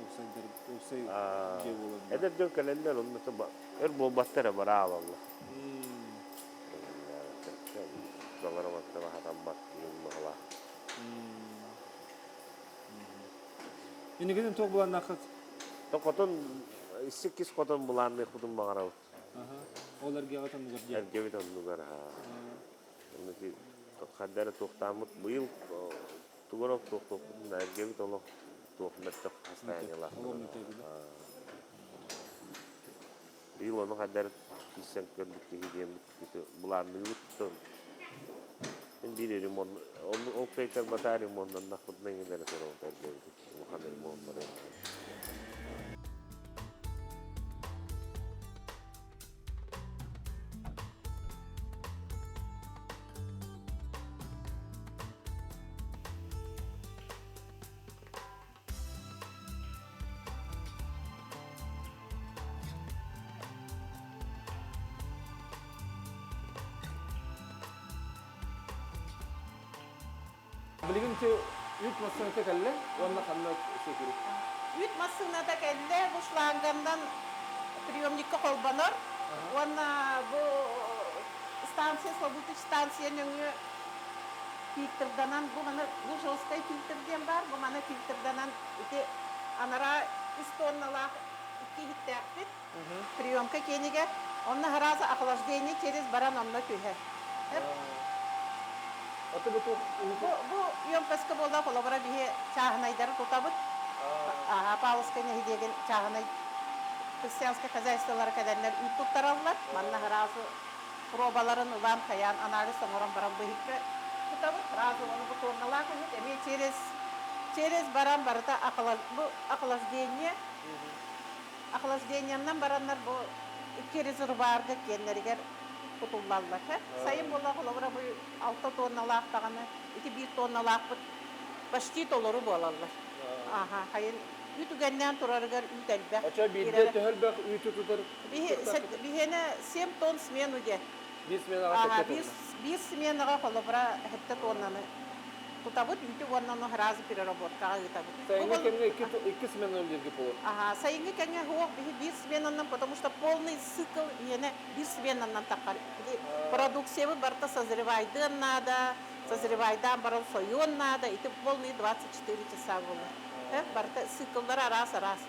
Уопсайдар уопсай дьиэ буолар. Эдэр дьон кэлэллэр онно өр буолбаттар эрэ бара аалаллар. Доллара хатаммат иин баҕалаах. Инникитин туох былааннааххыт? Хотон иккис хотон былаанныахпытын баҕарабыт. Ол эргэҕит оннугар диэн. Эргэбит оннугар ханна эрэ туохтааммыт быйыл тугу туохтуохпутун эргэбит олох туох мөлтөх состояниелаах. Быйыл ону ханна эрэ киирсэн көрбүт киһи диэммит былаанныыбыт Мин биир ремонт, ол кыайтарбата ремоннаннахпытына иҥин эрэ туруорбут эрдэбит. Улахан ремоннары. Билигин ити үүт массыыната кэллэ уонна ханна сүөкүрүй? Үүт массыыната кэллэ, бу шлангандан приемникка холбонор уонна бу станция Славутич станция нөҥүө фильтрданан бу маны бу жесткай фильтр диэн баар, бу маны фильтрданан ити анараа үс тонналаах икки иһиттээхпит приемка киэнигэр онно сразу охлаждение через баран онно түһэр. Аты бу Бу бу емкостка буолла холобура биһи чааһынайдары тутабыт. Аха, Павловскай нэһилиэгин чааһынай крестьянскай хозяйстволара кэлэннэр үүт туттараллар. Манна сразу пробаларын ылан хайаан анализ оҥорон баран быһыкка тутабыт. Сразу ону бу тонналаах иһит эмиэ через через баран барыта бу охлаждение Охлаждениеннан бараннар бу икки резервуарга киэннэригэр кутуллаллар. Сайын буолла холобура бу алта тонналаах даҕаны ити биир тонналаахпыт почти толору буолаллар. Аха, хайын үүт үгэннээн турарыгар үүт элбэх. Очо биирдэ төһө элбэх үүтү тутар? Биһиэнэ 7 тонн смену диэн. Биир сменаҕа Аха, биир сменаҕа холобура 7 тоннаны тутабыт үүтү уонна ону сразу переработкаҕа ыытабыт. Сайыҥҥы кэмҥэ икки смена үлэлииргэ буолар. Ага, сайыҥҥы кэмҥэ суох биһи биир сменанан, потому что полный цикл иэнэ биир сменанан таххар. Продукциябыт барыта созревайдыан наада, созревайдаан баран сойуон наада, ити полный 24 часа буолар. Барыта цикллара араас-араас.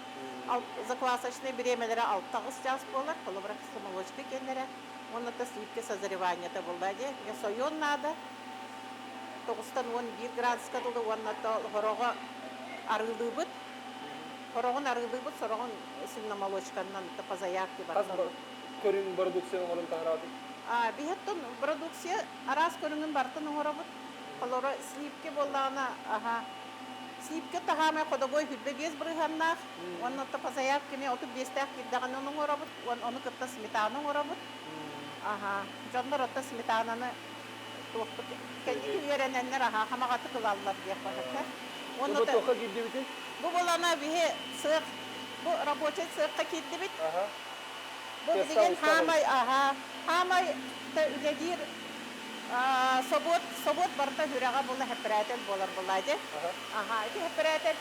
Заквасочнай бириэмэлэрэ 6 чаас буолар, холобура кисломолочка киэннэрэ, уонна сливки созреваниета буолла дии. Сойуон наада, тоҕустан 11 градуска дылы уонна хороҕо арыылыыбыт. Хороҕун арыылыыбыт, сороҕун сильномолочканнан по заявке Хас көрүҥ продукция оҥорон таһараатыт? Биһиттэн продукция араас көрүҥүн барытын оҥоробут. Холоро сливки буоллаҕына, аха, сливки таһаамай ходовой 25 бырыһыаннаах, уонна по заявке эмиэ 35-тээх киирдэҕинэ оҥоробут, ону кытта сметана оҥоробут. Аха, дьоннор отто сметананы туохпут кэнники үөрэнэннэр аһаа хамаҕатык ылаллар диэх баһыта. Уонна Бу туохха киирдибитий? Бу булана биһи цех, бу рабочай цехха киирдибит. Бу билигин хаамай аха, хаамай та үлэлиир собуот, собуот барыта хүрэҕэ була хэппэрээтэл буолар булаа дии. Аха, ити хэппэрээтэл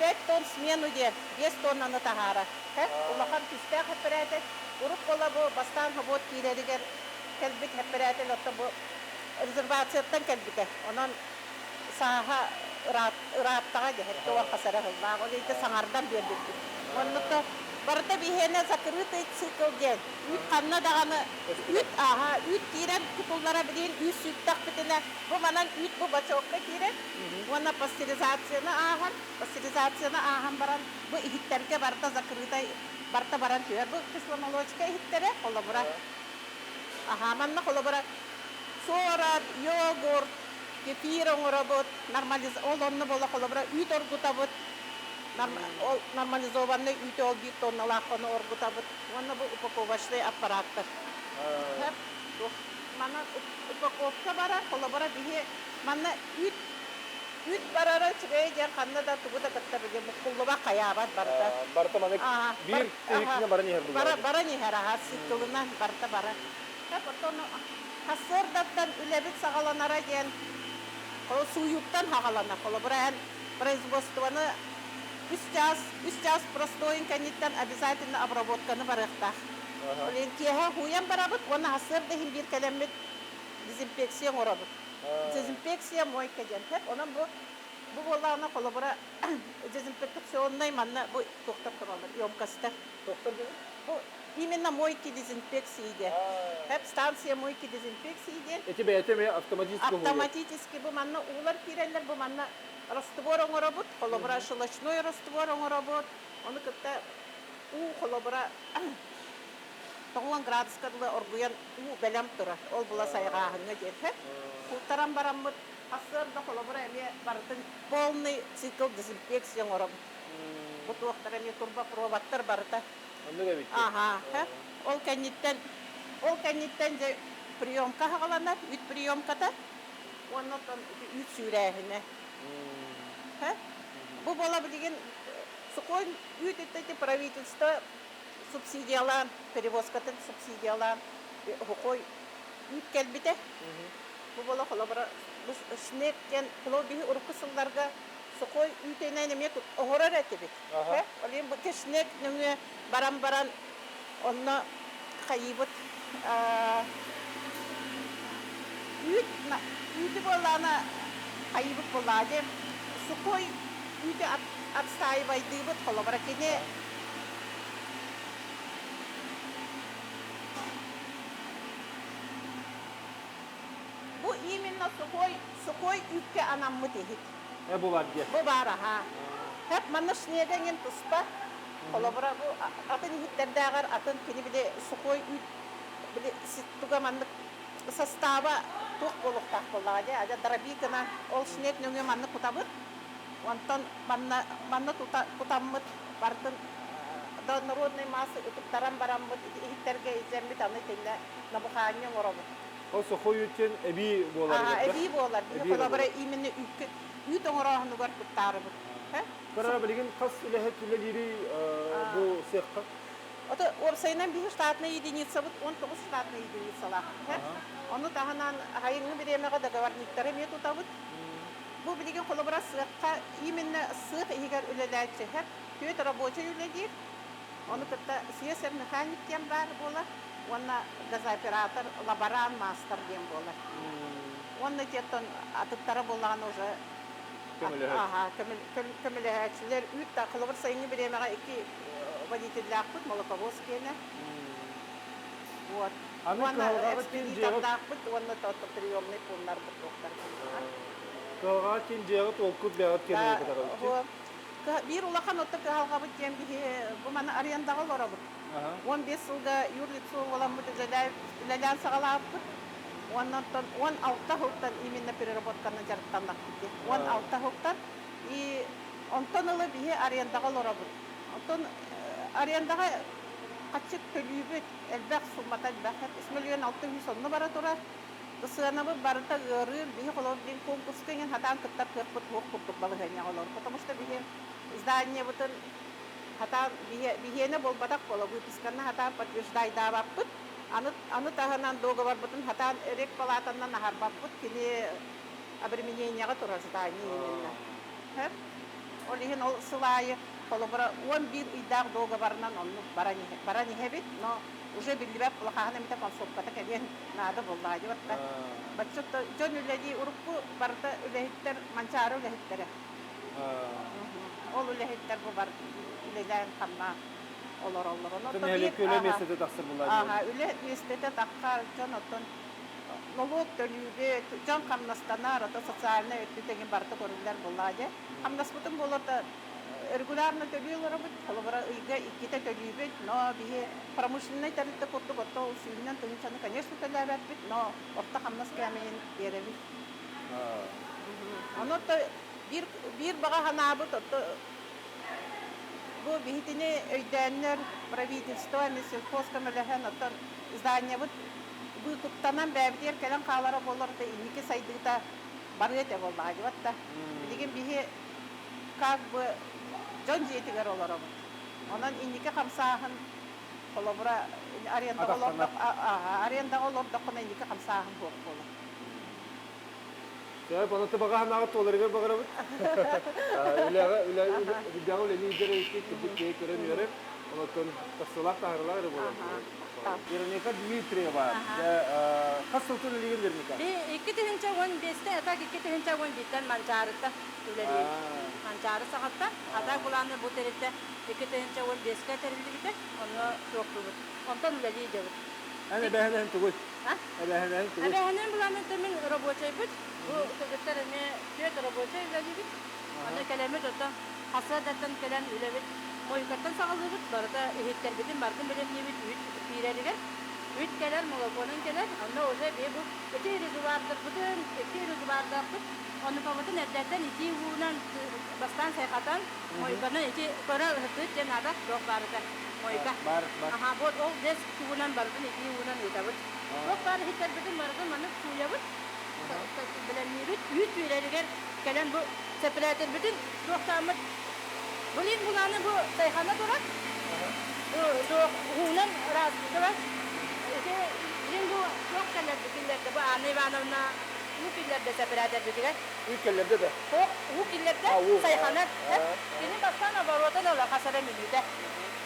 5 тонн смену диэн 5 тоннаны таһаарар. Улахан күүстээх хэппэрээтэл. Урут буола бу бастаан собуот киирэригэр кэлбит эппэрээтэл оттон бу резервацияттан кэлбитэ. Онон сааһа ырааттаҕа дьэһэттэ уон хас эрэ сыллаах. Ол иһин саҥардан биэрбиппит. Оннук барыта биһиэнэ закрытый цикл диэн. Үүт ханна даҕаны үүт ааһа үүт киирэн кутуллара билигин үүт сүүттэхпитинэ бу манан үүт бу бачокка киирэр уонна пастеризацияны ааһан пастеризацияны ааһан баран бу иһиттэргэ барыта закрытай барыта баран түһэр. Бу кисломолочка иһиттэрэ холобура Аһаа, манна холобура суорат, йогурт, кефир оҥоробут, нормализ ол онно буола холобура үүт оргутабыт, ол нормализованный үүтү ол биир тонналаах ону оргутабыт уонна бу упаковочный аппараттар. Манна упаковка барар, холобура биһи манна үүт үүт барара үчүгэй диэн ханна да тугу да кытта били буккуллубат хайаабат барыта. Барыта маны биир тиһикинэ баран иһэр булла. Баран иһэр аха циклынан барыта барар. Потом сарсыардаттан үлэбит саҕаланара диэн сууйууттан хаҕалана. Холобура эн производствоны үс час, үс час простойун кэнниттэн обязательно обработканы барыахтаах. Ол иһин киэһэ һууйан барабыт уонна сарсыарда иһин биир кэлэммит дезинфекция оҥоробут. Дезинфекция мойка диэн. Онон бу бу буоллаҕына холобура дезинфекционнай манна бу туохтар тураллар, емкостар. Туохтар диэн? Бу именно мойки дезинфекции диэн. Станция мойки дезинфекции диэн. Эти бэйэтэ эмиэ автоматически Автоматически бу манна уулар киирэллэр, бу манна раствор оҥоробут, холобура щелочной раствор оҥоробут, ону кытта уу холобура 90 градуска дылы оргуйан уу бэлэм турар. Ол була сайҕааһыҥҥа диэн. Култаран бараммыт сарсыарда холобура эмиэ барытын полный цикл дезинфекция оҥоробут. Бу туохтар эмиэ турбопроводтар барыта. Оннук эбит. Аха. Ол кэнниттэн дьэ приемка хаҕаланар, үүт приемката. Уонна оттон үүт сүүрээһинэ. Бу буола билигин сухой үүт ити правительство субсидиялаан, перевозкатын субсидиялаан сухой үүт кэлбитэ. Бу буола холобура бу шнек диэн холобур биһи урукку сылларга сухой үүтэнэн эмиэ оһорор этибит. Ол иһин бу шнек нөҥүө баран баран онно хайыыбыт үүт үүтү буоллаҕына хайыыбыт буоллаҕа дии сухой үүтү отстаивайдыыбыт холобура кини Бу именно сухой сухой үүккэ анаммыт иһит. Э бу бар диэ. Бу баар аһаа. Хэп манна шнега иҥин туспа. Холобура бу атын иһиттэрдээҕэр атын кини били сухой үүт били туга маннык состава туох буолуохтаах буоллаҕа дии. Адьа дробикына ол шнек нөҥүө маннык кутабыт. Онтон манна манна тута кутаммыт барытын до народной массы ытыктаран бараммыт ити иһиттэргэ илдьэммит аны итиннэ набухаанньа оҥоробут. Ол сухой үүттэн эбии буолар Аа, эбии буолар. Биһи холобура именно үүккэ үүт оҥорооһунугар туттаарыбыт. Кара билигин хас үлэһит үлэлиирий бу сыахха? Ото уопсайынан биһи штатная единицабыт 19 штатная единицалаах. Ону таһынан сайыҥҥы бириэмэҕэ договорниктары эмиэ тутабыт. Бу билигин холобура сыахха именно сыах иһигэр үлэлээччи түөрт рабочай үлэлиир. Ону кытта слесарь-механик диэн баар буолар уонна газооператор, лаборант, маастар диэн буолар. Уонна итиэттэн атыттара буоллаҕына уже көмөлөһөөччүлэр үүт да холобур сайыҥҥы бириэмэҕэ икки водителлаахпыт молоковоз киэнэ. Вот. Аны Уонна кыһалҕаҕа тиин дьиэҕит экспедитордаахпыт уонна приемный пуннарбыт туохтар. Кыһалҕаҕа тиин дьиэҕит уолкут бэҕит киэнэ Да, биир улахан отто кыһалҕабыт диэн биһи бу маны арендаҕа олоробут. 15 сылга юрлицо буоламмыт үлэлээн саҕалаабыппыт. Уонна оттон 16 сылтан именно переработканы дьарыктаннахпыт дии. 16 сылтан и онтон ыла биһи арендаҕа олоробут. Оттон арендаҕа хаччы төлүүбүт, элбэх суммата элбэх. 3 миллион 600 онно бара турар. Сыанабыт барыта ыарыыр, биһи холобур билин конкурска иҥин хатаан кыттар кыахпыт суох курдук балаһыанньаҕа олорор. Потому что биһи зданиебытын хатаан биһиэнэ буолбатах буола выписканы хатаан подтверждайдаабаппыт. Аны, аны таһынан договорбытын хатаан рекпалатаннан аһарбаппыт. Кини обременениеҕа турар здание именно. Ол иһин ол сыл аайы холобура 11 ыйдаах договорынан оннук баран иһэбит, но уже биллибэт улахаһын эмитэ концовката кэлиэн наада буоллаҕа дии барта. Бачча дьон үлэлии урукку барыта үлэһиттэр Манчаары үлэһиттэрэ. Ол үлэһиттэр бу бар үлэлээн хамнаан олороллор. Онон нэһилиэккэ үлэ миэстэтэ тахсар буолла. Үлэ миэстэтэ таххар дьон оттон нолуок төлүүбүт, дьон хамнастанар, ото социальнай өттү тэҥин барыта көрүллэр буоллаҕа дии. Хамнаспытын буолар да регулярно төлүү олоробут, холобура ыйга иккитэ төлүүбүт, но биһи промышленнай тэрилтэ курдук отто сүүһүнэн тыһыынчаны, конечно, төлөөбөппүт, но орто хамнас кээмэйин биэрэбит. Ону отто биир, биир баҕа санаабыт отто бу биһитини өйдөөннөр правительство, Минсельхоз көмөлөһөн оттон зданиябыт выкуптанан бэйэбитигэр кэлэн хаалара буолар да инники сайдыыта барыа этэ буоллаҕа дии да. Билигин биһи как бы дьон дьиэтигэр олоробут. Онон инники хамсааһын холобура арендаҕа олордох арендаҕа олордоххуна инники хамсааһын суох буолар. Сөп, онон баҕа санааҕыт туоларыгар баҕарабыт. Үлэҕэ үлэ үлэҕэ үлэлии илдьэр эбиккит, кырдьык киһи көрөн үөрэр. Онон тахсыылаах таһаарыылаах эрэ буолар. Вероника Дмитриева. Хас сылтан үлэлиигин Вероника? Би 2015-те, атак 2011-тен Манчаарыта үлэлиир. Манчаары саҕатта. Атак булааны бу тэрилтэ 2015-ке тэриллибитэ. Онно туохтуубут. Онтон үлэлии дьабыт. Эн эбэһэнэн тугуй? Эбэһэнэн тугуй? Эбэһэнэн булааны мин рабочайбыт. Бу кыргыттар эмиэ түөрт рабочай үлэлиибит. Аны кэлэммит оттон хасыадаттан кэлэн үлэбит мойкаттан саҕалыыбыт. Барыта иһиттэрбитин барытын бэлэмниибит үүт киирэригэр. Үүт кэлэр, молоконан кэлэр. Онно уже биһи бу ити резервуардарбытын, икки резервуардаахпыт. Оннукабытын эрдэттэн итии уунан бастаан сайхатан, мойканан ити көрө ыһыктыыт диэн наада, туох баарыта мойка. Бар, бар. Аха, вот ол бес тугунан барытын итии уунан ыытабыт. Туох баар иһиттэрбитин барытын маннык сууйабыт, бэлэмниибит. Үүт үүрэригэр кэлэн бу сэппэрээтербитин туохтааммыт Блин, булааны бу сайхана турар. Бу туох уунан ыраастыгар. Ити блин бу туох кэлэр киллэрдэ бу Анна Ивановна Уу киллэрдэ сэпэрээтэрбитигэр. Уу киллэрдэ да? Суох, уу киллэрдэ, сайханан. Кини бастаан оборотун ыла хас эрэ мүнүүтэ.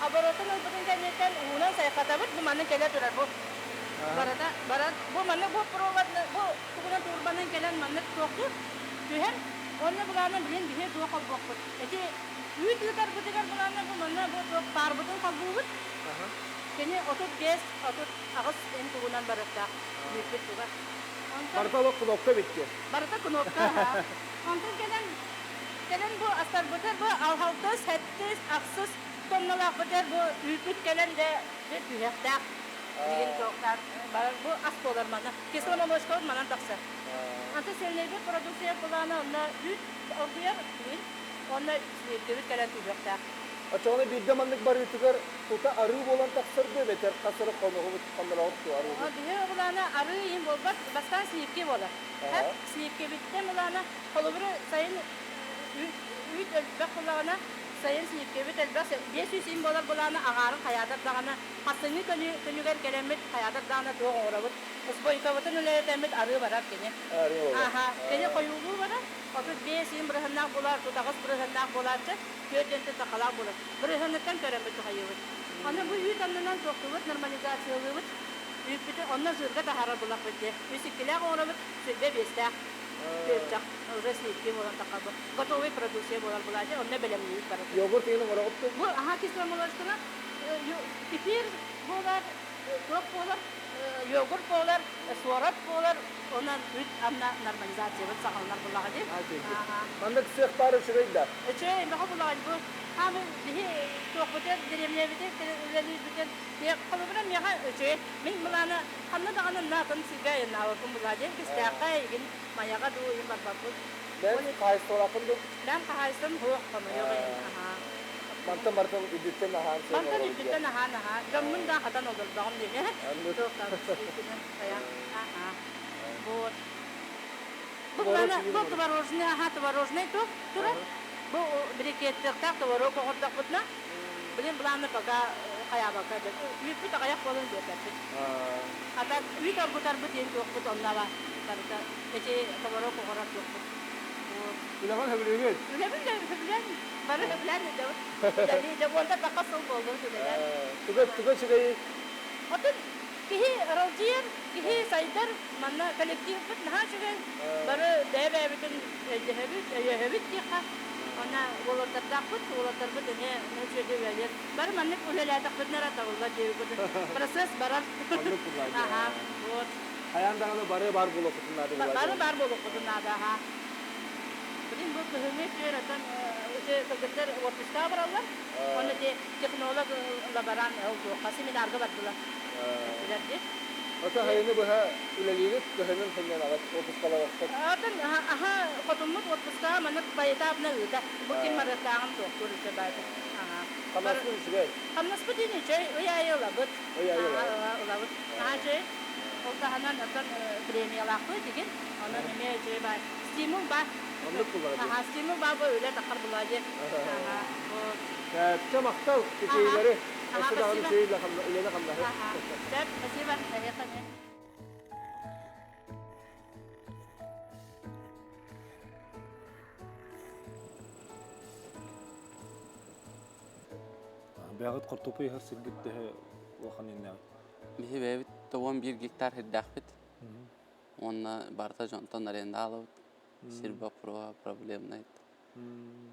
Оборотун ылбытын кэнниттэн уунан сайхатабыт, бу манна кэлэ турар бу. Барыта баран бу манна бу провод бу тугунан турбанан кэлэн маннык туохтуур түһэр. Онно былаана билин биһи туох холбуохпут. Ити үүт ыытарбытыгар былаана бу манна бу туох паарбытын холбуубут. Кини 35, 38 ин тугунан барыахтаах үүппүт туга. Онтон Барыта олох кнопка битти. Барыта кнопка аһа. Онтон кэлэн кэлэн бу астарбытыр бу алтыс, сэттис, ахсыс тонналаахпытыр бу үүппүт кэлэн дэ дэ түһүөхтээх. Билигин туохтаах бу ас буолар манна. Кисломолочкабыт манан тахсар. Аты сельнэйбит продукция былаана онно үүт оргуйар билигин онно сливкэбит кэлэн түһүөхтээх. Оччоҕуна биирдэ маннык барыытыгар тута арыы буолан тахсар дуо эбэтэр хас эрэ хонугубут хоннороҕут дуо арыыбыт? Биһи былаана арыы иһин буолбат, бастаан сливки буолар. Сливкэбиттэн былаана холобура сайын үүт элбэх буоллаҕына, сайын сливкэбит элбэх 500 иһин буолар былаана аҕаарын хайаатар даҕаны хасыҥҥы күнүгэр кэлэммит хайаатар даҕаны туох оҥоробут. Сбойкабытын үлэлэтэммит арыы барар кини. Арыы буолар. Аха, кини хойуулуу барар. 35 иһин бырыһыннаах буолар, тутаҕас бырыһыннаах буолааччы. Түөрт сахалаах буолар. Бырыһыаныттан көрөммүт туһайыбыт. Аны бу үүт аннынан туохтуубут, нормализациялыыбыт. Үүппүтүн онно жирга таһаарар булахпыт дии. Үс иккилээх оҥоробут, 25-тээх күөрчэх уже сливки буолан таххар бу. Готовый продукция буолар булаачы, онно бэлэмниибит барытын. Йогурт иһин оҥороҕут дуо? Бу аһаа кисломолочканы кефир буолар, туох буолар, йогурт буолар, суорат буолар, онон үүт анна нормализациябыт саҕаланар булаҕа дии. Маннык сыах баар үчүгэй да? Үчүгэй, мөҕө булаҕа бу. Хаамы биһи туохпутун, дэриэбинэбитин үлэлиирбитин холобура миэхэ үчүгэй. Мин былаана ханна даҕаны наатын сиргэ айаннаабаппын булаа диэн кистээххэ игин Майаҕа дуу иһин барбаппыт. Бэйэм хаһаайыстыбалааххын дуу? Бэйэм хаһаайыстыбам суох, хомойуох иһин, аһаа. Мантан барытын үрдүттэн аһаан сиэн Мантан үрдүттэн аһаан аһаа. Дьоммун да хатан олордоҕум диэми. Туохтаах хайаан. Аһаа. Вот. Бу плана, бу творожный, аха, творожный туох турар. Бу брикеттиэхтээх творог оҕордохпутуна, блин, планы пока хайаабакка үүппүт аҕыйах буолан биэрбэппит. Ата үүт оргутарбыт диэн туохпут онно барыта эти творог оҕорор туохпут. Үлэҕин сөбүлүүгүн? Үлэбин да сөбүлээн, бары сөбүлээн ыдабыт. Үлэлии, дьэ, таха сыл буоллубут үлэлээн. Туга, туга үчүгэйий? Отун киһи аралдьыйар, киһи сайдар, манна коллективпыт наһаа үчүгэй. Бары бэйэ-бэйэбитин өйдөһөбүт, өйөһөбүт диэххэ. Онно уолаттардаахпыт, уолаттарбыт эмиэ үчүгэйдик үлэлиир. Бары маннык үлэлээтэхпитинэ эрэ табыллар диэбиппит. Процесс барар. Маннык буллар. Аха, вот. Хайаан даҕаны бары баар буолуохпутун наада булар. Бары баар буолуохпутун наада, аха. Блин, бу кыһыҥҥы үтүөр отон ити кыргыттар отпускаҕа бараллар. Онно ити технолог лаборант ол туохха семинарга бардылар. Эттилэр дии. Ата хайыны быһа үлэлиигит, кыһынын сынньанаҕыт, отпускалараххыт. Атын аха хотуммут отпускаҕа маннык поэтапно ыыта. Бу ким барыахтааҕын туохтуур үчэ баайда. Аха. Хамнаспыт үчүгэй. Хамнаспыт иин үчүгэй, ый аайы ылабыт. Ый аайы ылабыт. Ылабыт. Наһаа үчүгэй. Ол таһынан оттон премиялаахпыт игин. Онон эмиэ үчүгэй баай. Стимул баар. Оннук буллара дии. Аха, стимул баа бу үлэ таххар булаа диэн. Аха, вот. Чэ, махтал, үчүгэйлэри. Аха, Өссө даҕаны спасибо. үчүгэй үлэни хамнаһы. Аха, сөп, спасибо. Эһиэхэ эмиэ. Бэҕит хортуоппуй ыһар сиргит төһө улахан иэннээҕий? Биһи бэйэбит 11 гектар сирдээхпит. Уонна барыта дьонтон аренда алабыт. Сир боппуруоһа проблемнай.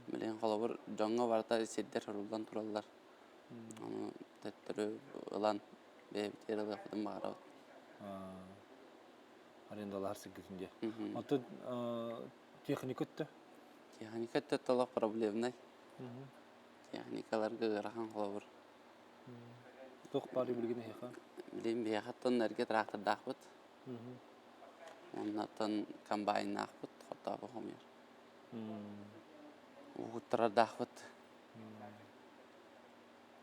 Билигин холобур дьоҥҥо барыта сирдэр суруллан тураллар. Ону төттөрү ылан бэйэбитигэр ылыахпытын баҕарабыт. Арендалаһар сиргитин диye. Оттон техника өттө? Техника өттө толох проблемнай. Техникаларга ыарахан холобур. Туох баар билигин эһиэхэ? Билигин биһиэхэ оттон эргэ трактордаахпыт. Уонна оттон комбайннаахпыт, хортообу хомуйар. Угуттарардаахпыт.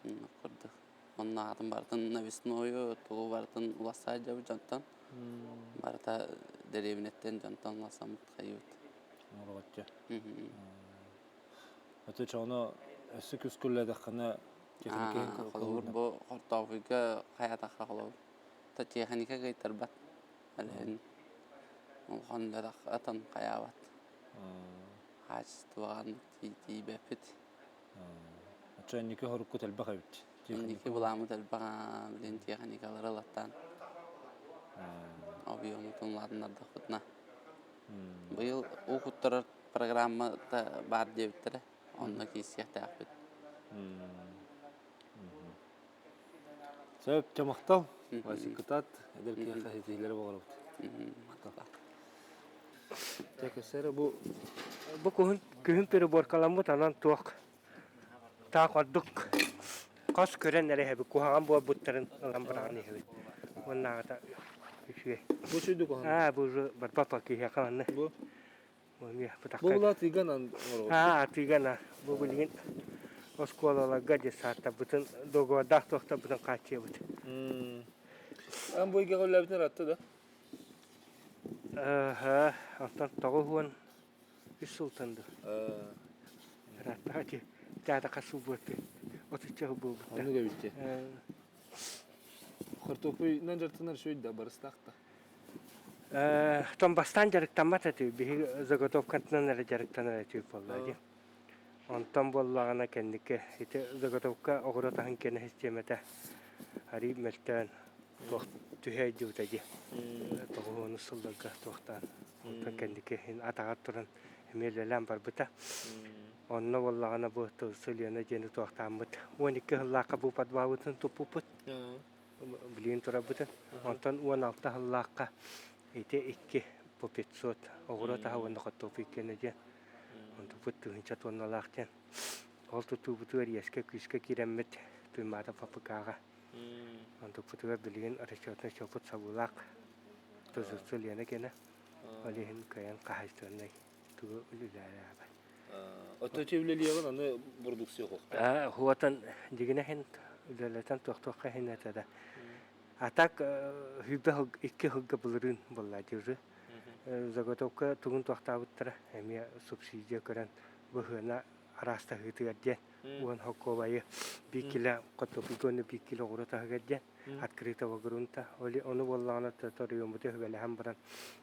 Оннук курдук. Онно атын барытын навесною, тугу барытын улассаа дьабыт дьонтон. Барыта дэриэбинэттэн дьонтон улассаммыт хайыбыт. Оҥоробоччу. Аты чоно өссө күскүллэдэххинэ техника Холобур бу хортоохуйга хайатахха холобур. Та техника кыйтарбат. Әлэһин. Улахан үлэлэх атын хайаабат. Хаачыстыбаҕа тиийбэппит. Оччо инники хоруккут элбэх эбит. Инники былааммыт элбэх билин тиэхиньикалары ылаттаан объемутун улаатыннардахпытына. Быйыл уу куттарар программата баар диэбиттэрэ. Онно киирсиэхтээхпит. Сөп, чэ махтал. Васик кытаат, эдэр киһиэхэ ситиһиилэри баҕарабыт. Махтал. Чэ, кэсэрэ бу Бу күһүн, күһүн переборкаламмыт анан туох таах ордук хос көрөн эрэ иһэбит куһаҕан буолбуттарын ылан быраҕан иһэбит уоннааҕыта үчүгэй бу үчүгэй куһаҕан аа бу уже барбапа киһиэхэ манна бу Бу Бу була атыыга оҥоробут. Аа, атыыга на. Бу билигин оскуолаларга детсадтарбытын договордаах туохтарбытын хааччыйабыт. Ан бу эйгэҕэ үлэлээбитин ыраатта да? Аха, онтон 93 сылтан да. Ыраатта ати театр хас сыл буолты? Отучча сыл буолбут. Оннук эбит Хортуоппуйунан дьарыктанар үчүгэй да, барыстаах да. Тон бастаан дьарыктаммат этибит. Биһиги заготовкатынан эрэ дьарыктанар этибит буолла дии. Онтон буоллаҕына кэнники ити заготовка оҕуруот аһын киэнэ систиэмэтэ арыый мөлтөөн туох түһэ дьыбыта дии. Тоҕуһуону сылларга туохтаан. Онтон кэнники атаҕар туран эмиэ үлэлээн барбыта. Онно буоллаҕына бу Селена диэни туохтааммыт. 12 сыллаахха бу подвалбытын туппуппут. Билигин турарбытын. Онтон 16 сыллаахха ити икки по 500 оҕуруот аһа уонна хортуоппуй иккиэнэ диэн. Онтуппут тыһыынча туонналаах диэн. Ол тутуубутугар иэскэ-күүскэ киирэммит Туймаада ФПК-ҕа. Онтуппутугар билигин расчетный счеппут сабыылаах тузуцу Лена кэнэ. Ол иһин кыайан хаһаайыстыбаннай тугу үлэлээбэт. Отто үлэлиэҕин аны продукция хоһ. Хуотан дигинэ иһин үлэлэтэн туохтуохха иһин этэ да. А так хүбэ икки сылга былырыын буолла дьыры. Заготовка тугун туохтаабыттара эмиэ субсидия көрөн быһыына араастаһыытыгар диэн уон хоккуобайы биир кило хотопугону биир кило оҕуруо таһыгар диэн открытого грунта. Ону буоллаҕына торуйуммуту үбэлэһэн баран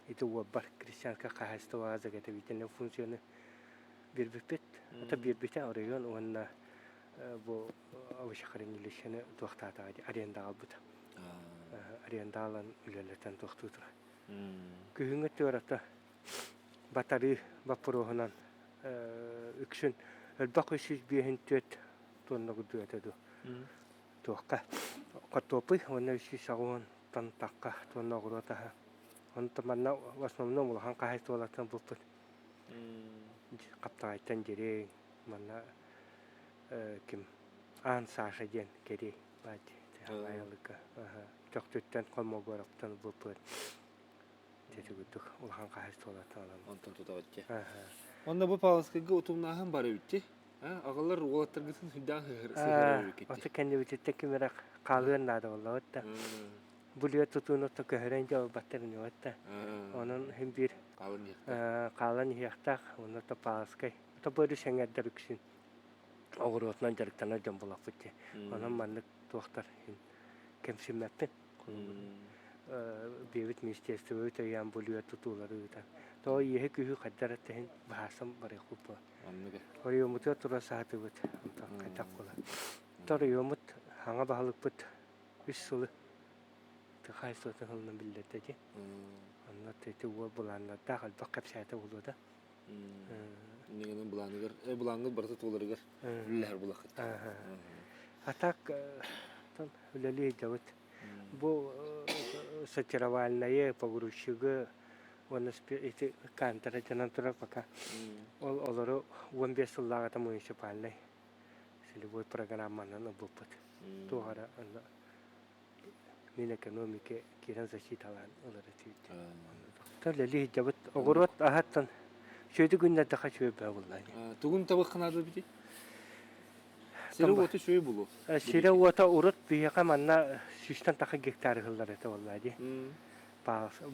ити уолбар крестьянское хаһаайыстыбаҕа заготовительнай функцияны биэрбиппит. Это биэрбитэ оройуон уонна бу овощехранилищены туохтаатаҕа арендаҕа ылбыта. Аренда ылан үлэлэтэн туохтуу турар. Күһүҥҥү өттүгэр батарыы боппуруоһунан үксүн элбэх 354 тонна курдук этэ дуу. Туохха хортуоппуй уонна 380 тахха тонна оҕуруот аһа. Онтон манна в основном улахан хаһаайыстыбалартан булпут. Хаптаҕайтан Дьириҥ, манна ким Аан Саша диэн кэрий баай айылыка Чохтуттан Холмогороптан булпут. Дьэ курдук улахан хаһаайыстыбалартан аламмыт. Онтон тутаҕыт дии. Онно бу Павловскайга утумнааһын бар эбит дии. Аҕалар уолаттаргытын сүрдээх сыһыарар эбиккит. Ото кэннибититтэн ким эрэ хаалыан наада буоллаҕыт да. Бу лүө тутууну то көһөрөн дьэ ылбаттар инибат да. Онон иһин биир хаалан иһиэхтээх. Онно то Павловскай. То бу өрүс эҥэрдэр үксүн оҕуруотунан дьарыктанар дьон буоллахпыт дии. Онон маннык туохтар кэмсиммэппин. Биэбит министерствобыт өйөөн бу лүө тутуулары ыытан. Тоҕо иэһи-күүһү хайдар эттэһин быһаарсан барыахпыт буо. Оройуоммутугар тура саатыбыт. Онтон хайдах буолар. Оройуоммут хаҥа баһылыкпыт үс сылы хаһаайыстыбатын сылынан биллэрдэ дии. Онно ити уол былааннардаах элбэх кэпсээтэ буолуо да. Иннигинэн былааныгар, былааҥҥыт барыта туоларыгар үлэлэһэр булаххыт. А так үлэлии сылдьабыт. Бу сортировальнайы, погрузчигы уонна ити кантера дьонон турар пока. Ол олору 15 сыллааҕыта муниципальнай целевой программанан ылбыппыт. Туох эрэ онно Минэкономика киирэн защиталаан ылар этибит. Үлэлии сылдьабыт. Оҕуруот аһаттан сүөдү күннэрдэхэ үчүгэй бөҕө буолла. Тугун табыххын бити? Сире уота үчүгэй булу. Сире уота урут биһиэхэ манна сүүстэн таха гектар ыһыллар этэ буолла дии.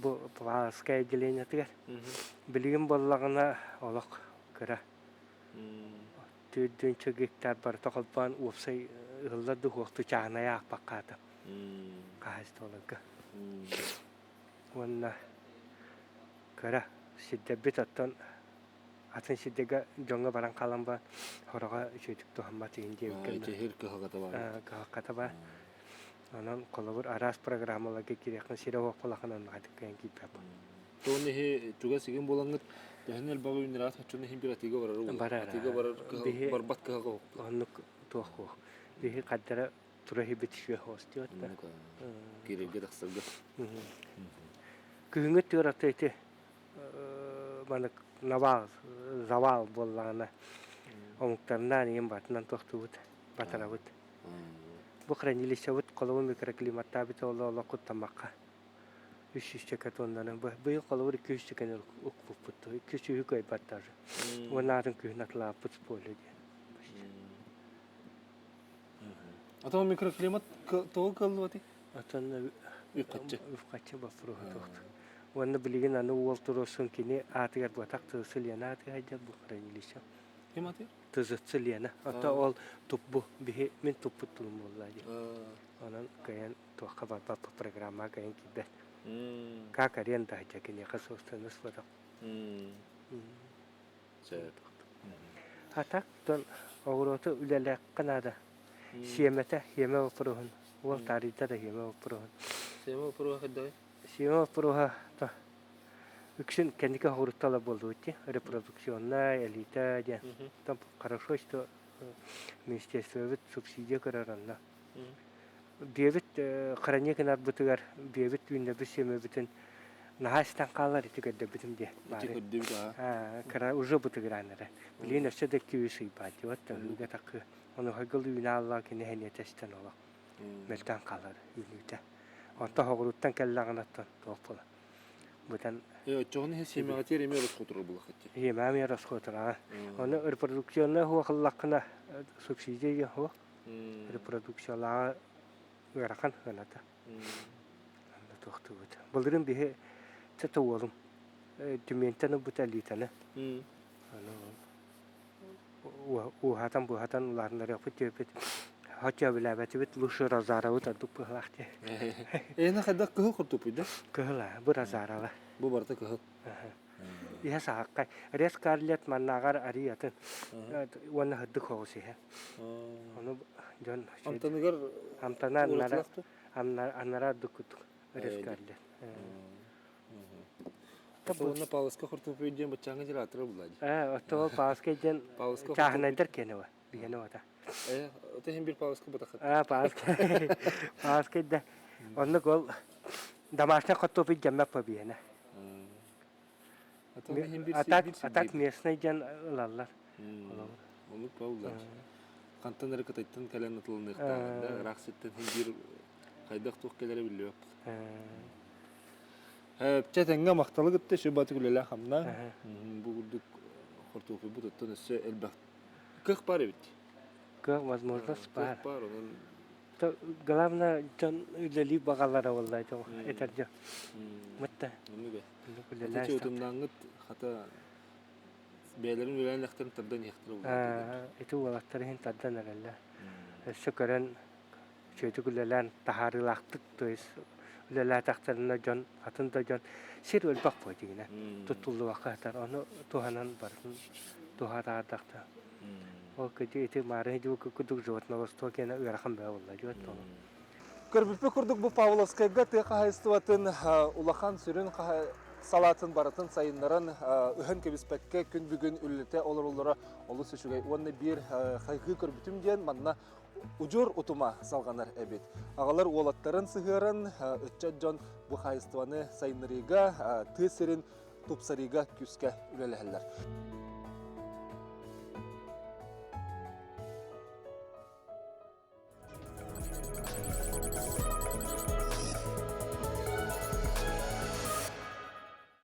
Бу Павловскай отделениетыгар. Билигин буоллаҕына олох кыра. Төрдүнчэ гектар барыта холбоон уопсай ыһыллар духуохту чааһынай аахпаккаата хаһаайыстыбаларга. Уонна Кыра сирдэрбит оттон атын сирдэргэ дьоҥҥо баран хаалан ба хороҕо үчүгэйдик туһаммат иһин диэбиккэ Ити кыһалҕата баар. Кыһалҕата баар. Онон холобур араас программаларга киириэххин сирэ суох буолаххына онно хатык кыайан киирбэппин. Тоҕон иһи чугас игин буолаҥҥыт төһөн элбэҕи үүннэрэҕит оччону иһин бир атыыга барар уол. Барар. Атыыга барар Биһи барбат кыһалҕа суох. Оннук туох суох. Биһи хардара тура иһибит үчүгэй хоос диэт да. Киирэргэ тахсарга. Күһүҥҥү түөраты ити маннык навал, завал буоллаҕына омуктарнаан ийэм батынан туохтуубут, батарабыт. Бу хранилищебыт холобур микроклиматтаабыт оло олох куттаммакка үс сүүсчэкэ тоннаны быйыл холобур 200 укпуппут 200 кыайбат даже. Уонна атын күһүн атылааппыт поле диэн. Ата микроклимат тоҕо кыаллыбатый? Атын Үп-харчы. Үп-харчы боппуруоһа туохту. Уонна билигин аны уол туруорсун кини аатыгар буотах тылсы Лена аатыгар дьэ бу хранилище. Ким атыгар? Тызытсы Лена. Ото ол туппу биһи мин туппут тылым буолла дии. Онон кыайан туохха барбат бу программа кыайан киирбэт. Как аренда дьэ киниэхэ собственность буотах. Сөп. А так тон оҕуруоту үлэлиэххэ наада. Сиэмэтэ, сиэмэ боппуруоһун. Уол таарыйда да сиэмэ боппуруоһун. Сиэмэ боппуруоһа хайдаҕый? Сиэмэ боппуруоһа то үксүн кэнники оҕуруттала буоллубут дии. Репродукционная элита диэн. Там хорошо, что министерствобыт субсидия көрөр онно. Биэбит хранение гынарбытыгар биэбит үүннэрбит сиэмэбитин наһаа истэн хаалар ити көрдөрбүтүм диye. Ити көрдүбүт аа. Кыра уже бытыгыраан эрэ. Билигин өссө да күүс ыйбаат диэбит да ыга такы. Ону хайгыл үүнэ алла кини хэниэтэ истэн олох. Мөлтөөн хаалар үүнүүтэ. Онто хоҕуруттан кэллэҕинэ оттон туох буола. Бытан Оччоҕуна иһэ сиэмэҕитигэр эмиэ расходтура булаххыт дии. Сиэмэҕэ эмиэ расходтураҕа. Ону репродукционнай хуохыллаххына субсидия диэн суох. Репродукциялааҕа ыарахан сыаната. Онно туохтуубут. Былырыын биһи чэ уолум Тюментэн ылбыта элитаны. Аны ууһатан буһатан улаатыннарыахпыт диэбиппит. Хотя билээбэтибит лучше Розаровы ордук быһылаах дии. Эйиэнэ хайдах кыһыл хортуоппуй да? Кыһыл аа, бу Розарова. Бу барыта кыһыл. Иһэ саһаххай. Рез Карлет маннааҕар арый атын уонна һырдык соҕус иһэ. Ону дьон Амтаныгар амтана аннара аннара ордук курдук Рез Карлет. Уонна Павловска хортуоппуй диэн баччааҥҥа дьараатыра булла дии. Ээ, оттон ол Павловскай диэн чааһынайдар киэнэ ба, биһиэнэ бата. Ээ, ото иһин бир Павловска батахат. Аа, Павловскай. Павловскай да. Оннук ол домашний хортуоппуй дьэммэт по биһиэнэ. А так местный диэн ылаллар. Оннук паулар. Хантан эрэ Кытайтан кэлэн атылыныахтааҕын да, ыраах сиртэн иһин биир хайдах туох кэлэрэ биллибэт. Чэ тэҥҥэ махталы кытта үчүгэй баҕайытык үлэлээх хамнаа. Бу курдук хортуоппуйбут оттон өссө элбэх кыах баар эбит. Кыах возможность баар. Кыах баар онон Главное дьон үлэлии баҕалара буолла этэр дьон. Мытта. Оннук Ити утумнаҥҥыт хата бэйэлэрин үлэлээн лэхтэрин тардан иһиэхтэрэ буолла. Ити уолаттар иһин тардан эрэллэр. Өссө көрөн үчүгэйдик үлэлээн таһаарыылаахтык то есть үлэлээтэхтэринэ дьон атын да дьон сир өлбөх буо дигинэ туттуллубакка сытар ону туһанан барытын туһаатаардахта ол кыдьы ити маары курдук животноводство киэнэ ыарахан бөҕө буолла дьуот Көрбүппүт курдук бу Павловскайга тыа хаһаайыстыбатын улахан сүрүн салаатын барытын сайыннаран ыһан кэбиспэккэ күн бүгүн үлэлэтэ олороллоро олус үчүгэй. Уонна биир хайгыы көрбүтүм диэн манна удьуор утума салҕанар эбит. Аҕалар уолаттарын сыһыаран ыччат дьон бу хаһаайыстыбаны сайыннарыыга, тыа сирин тупсарыыга күүскэ үлэлэһэллэр.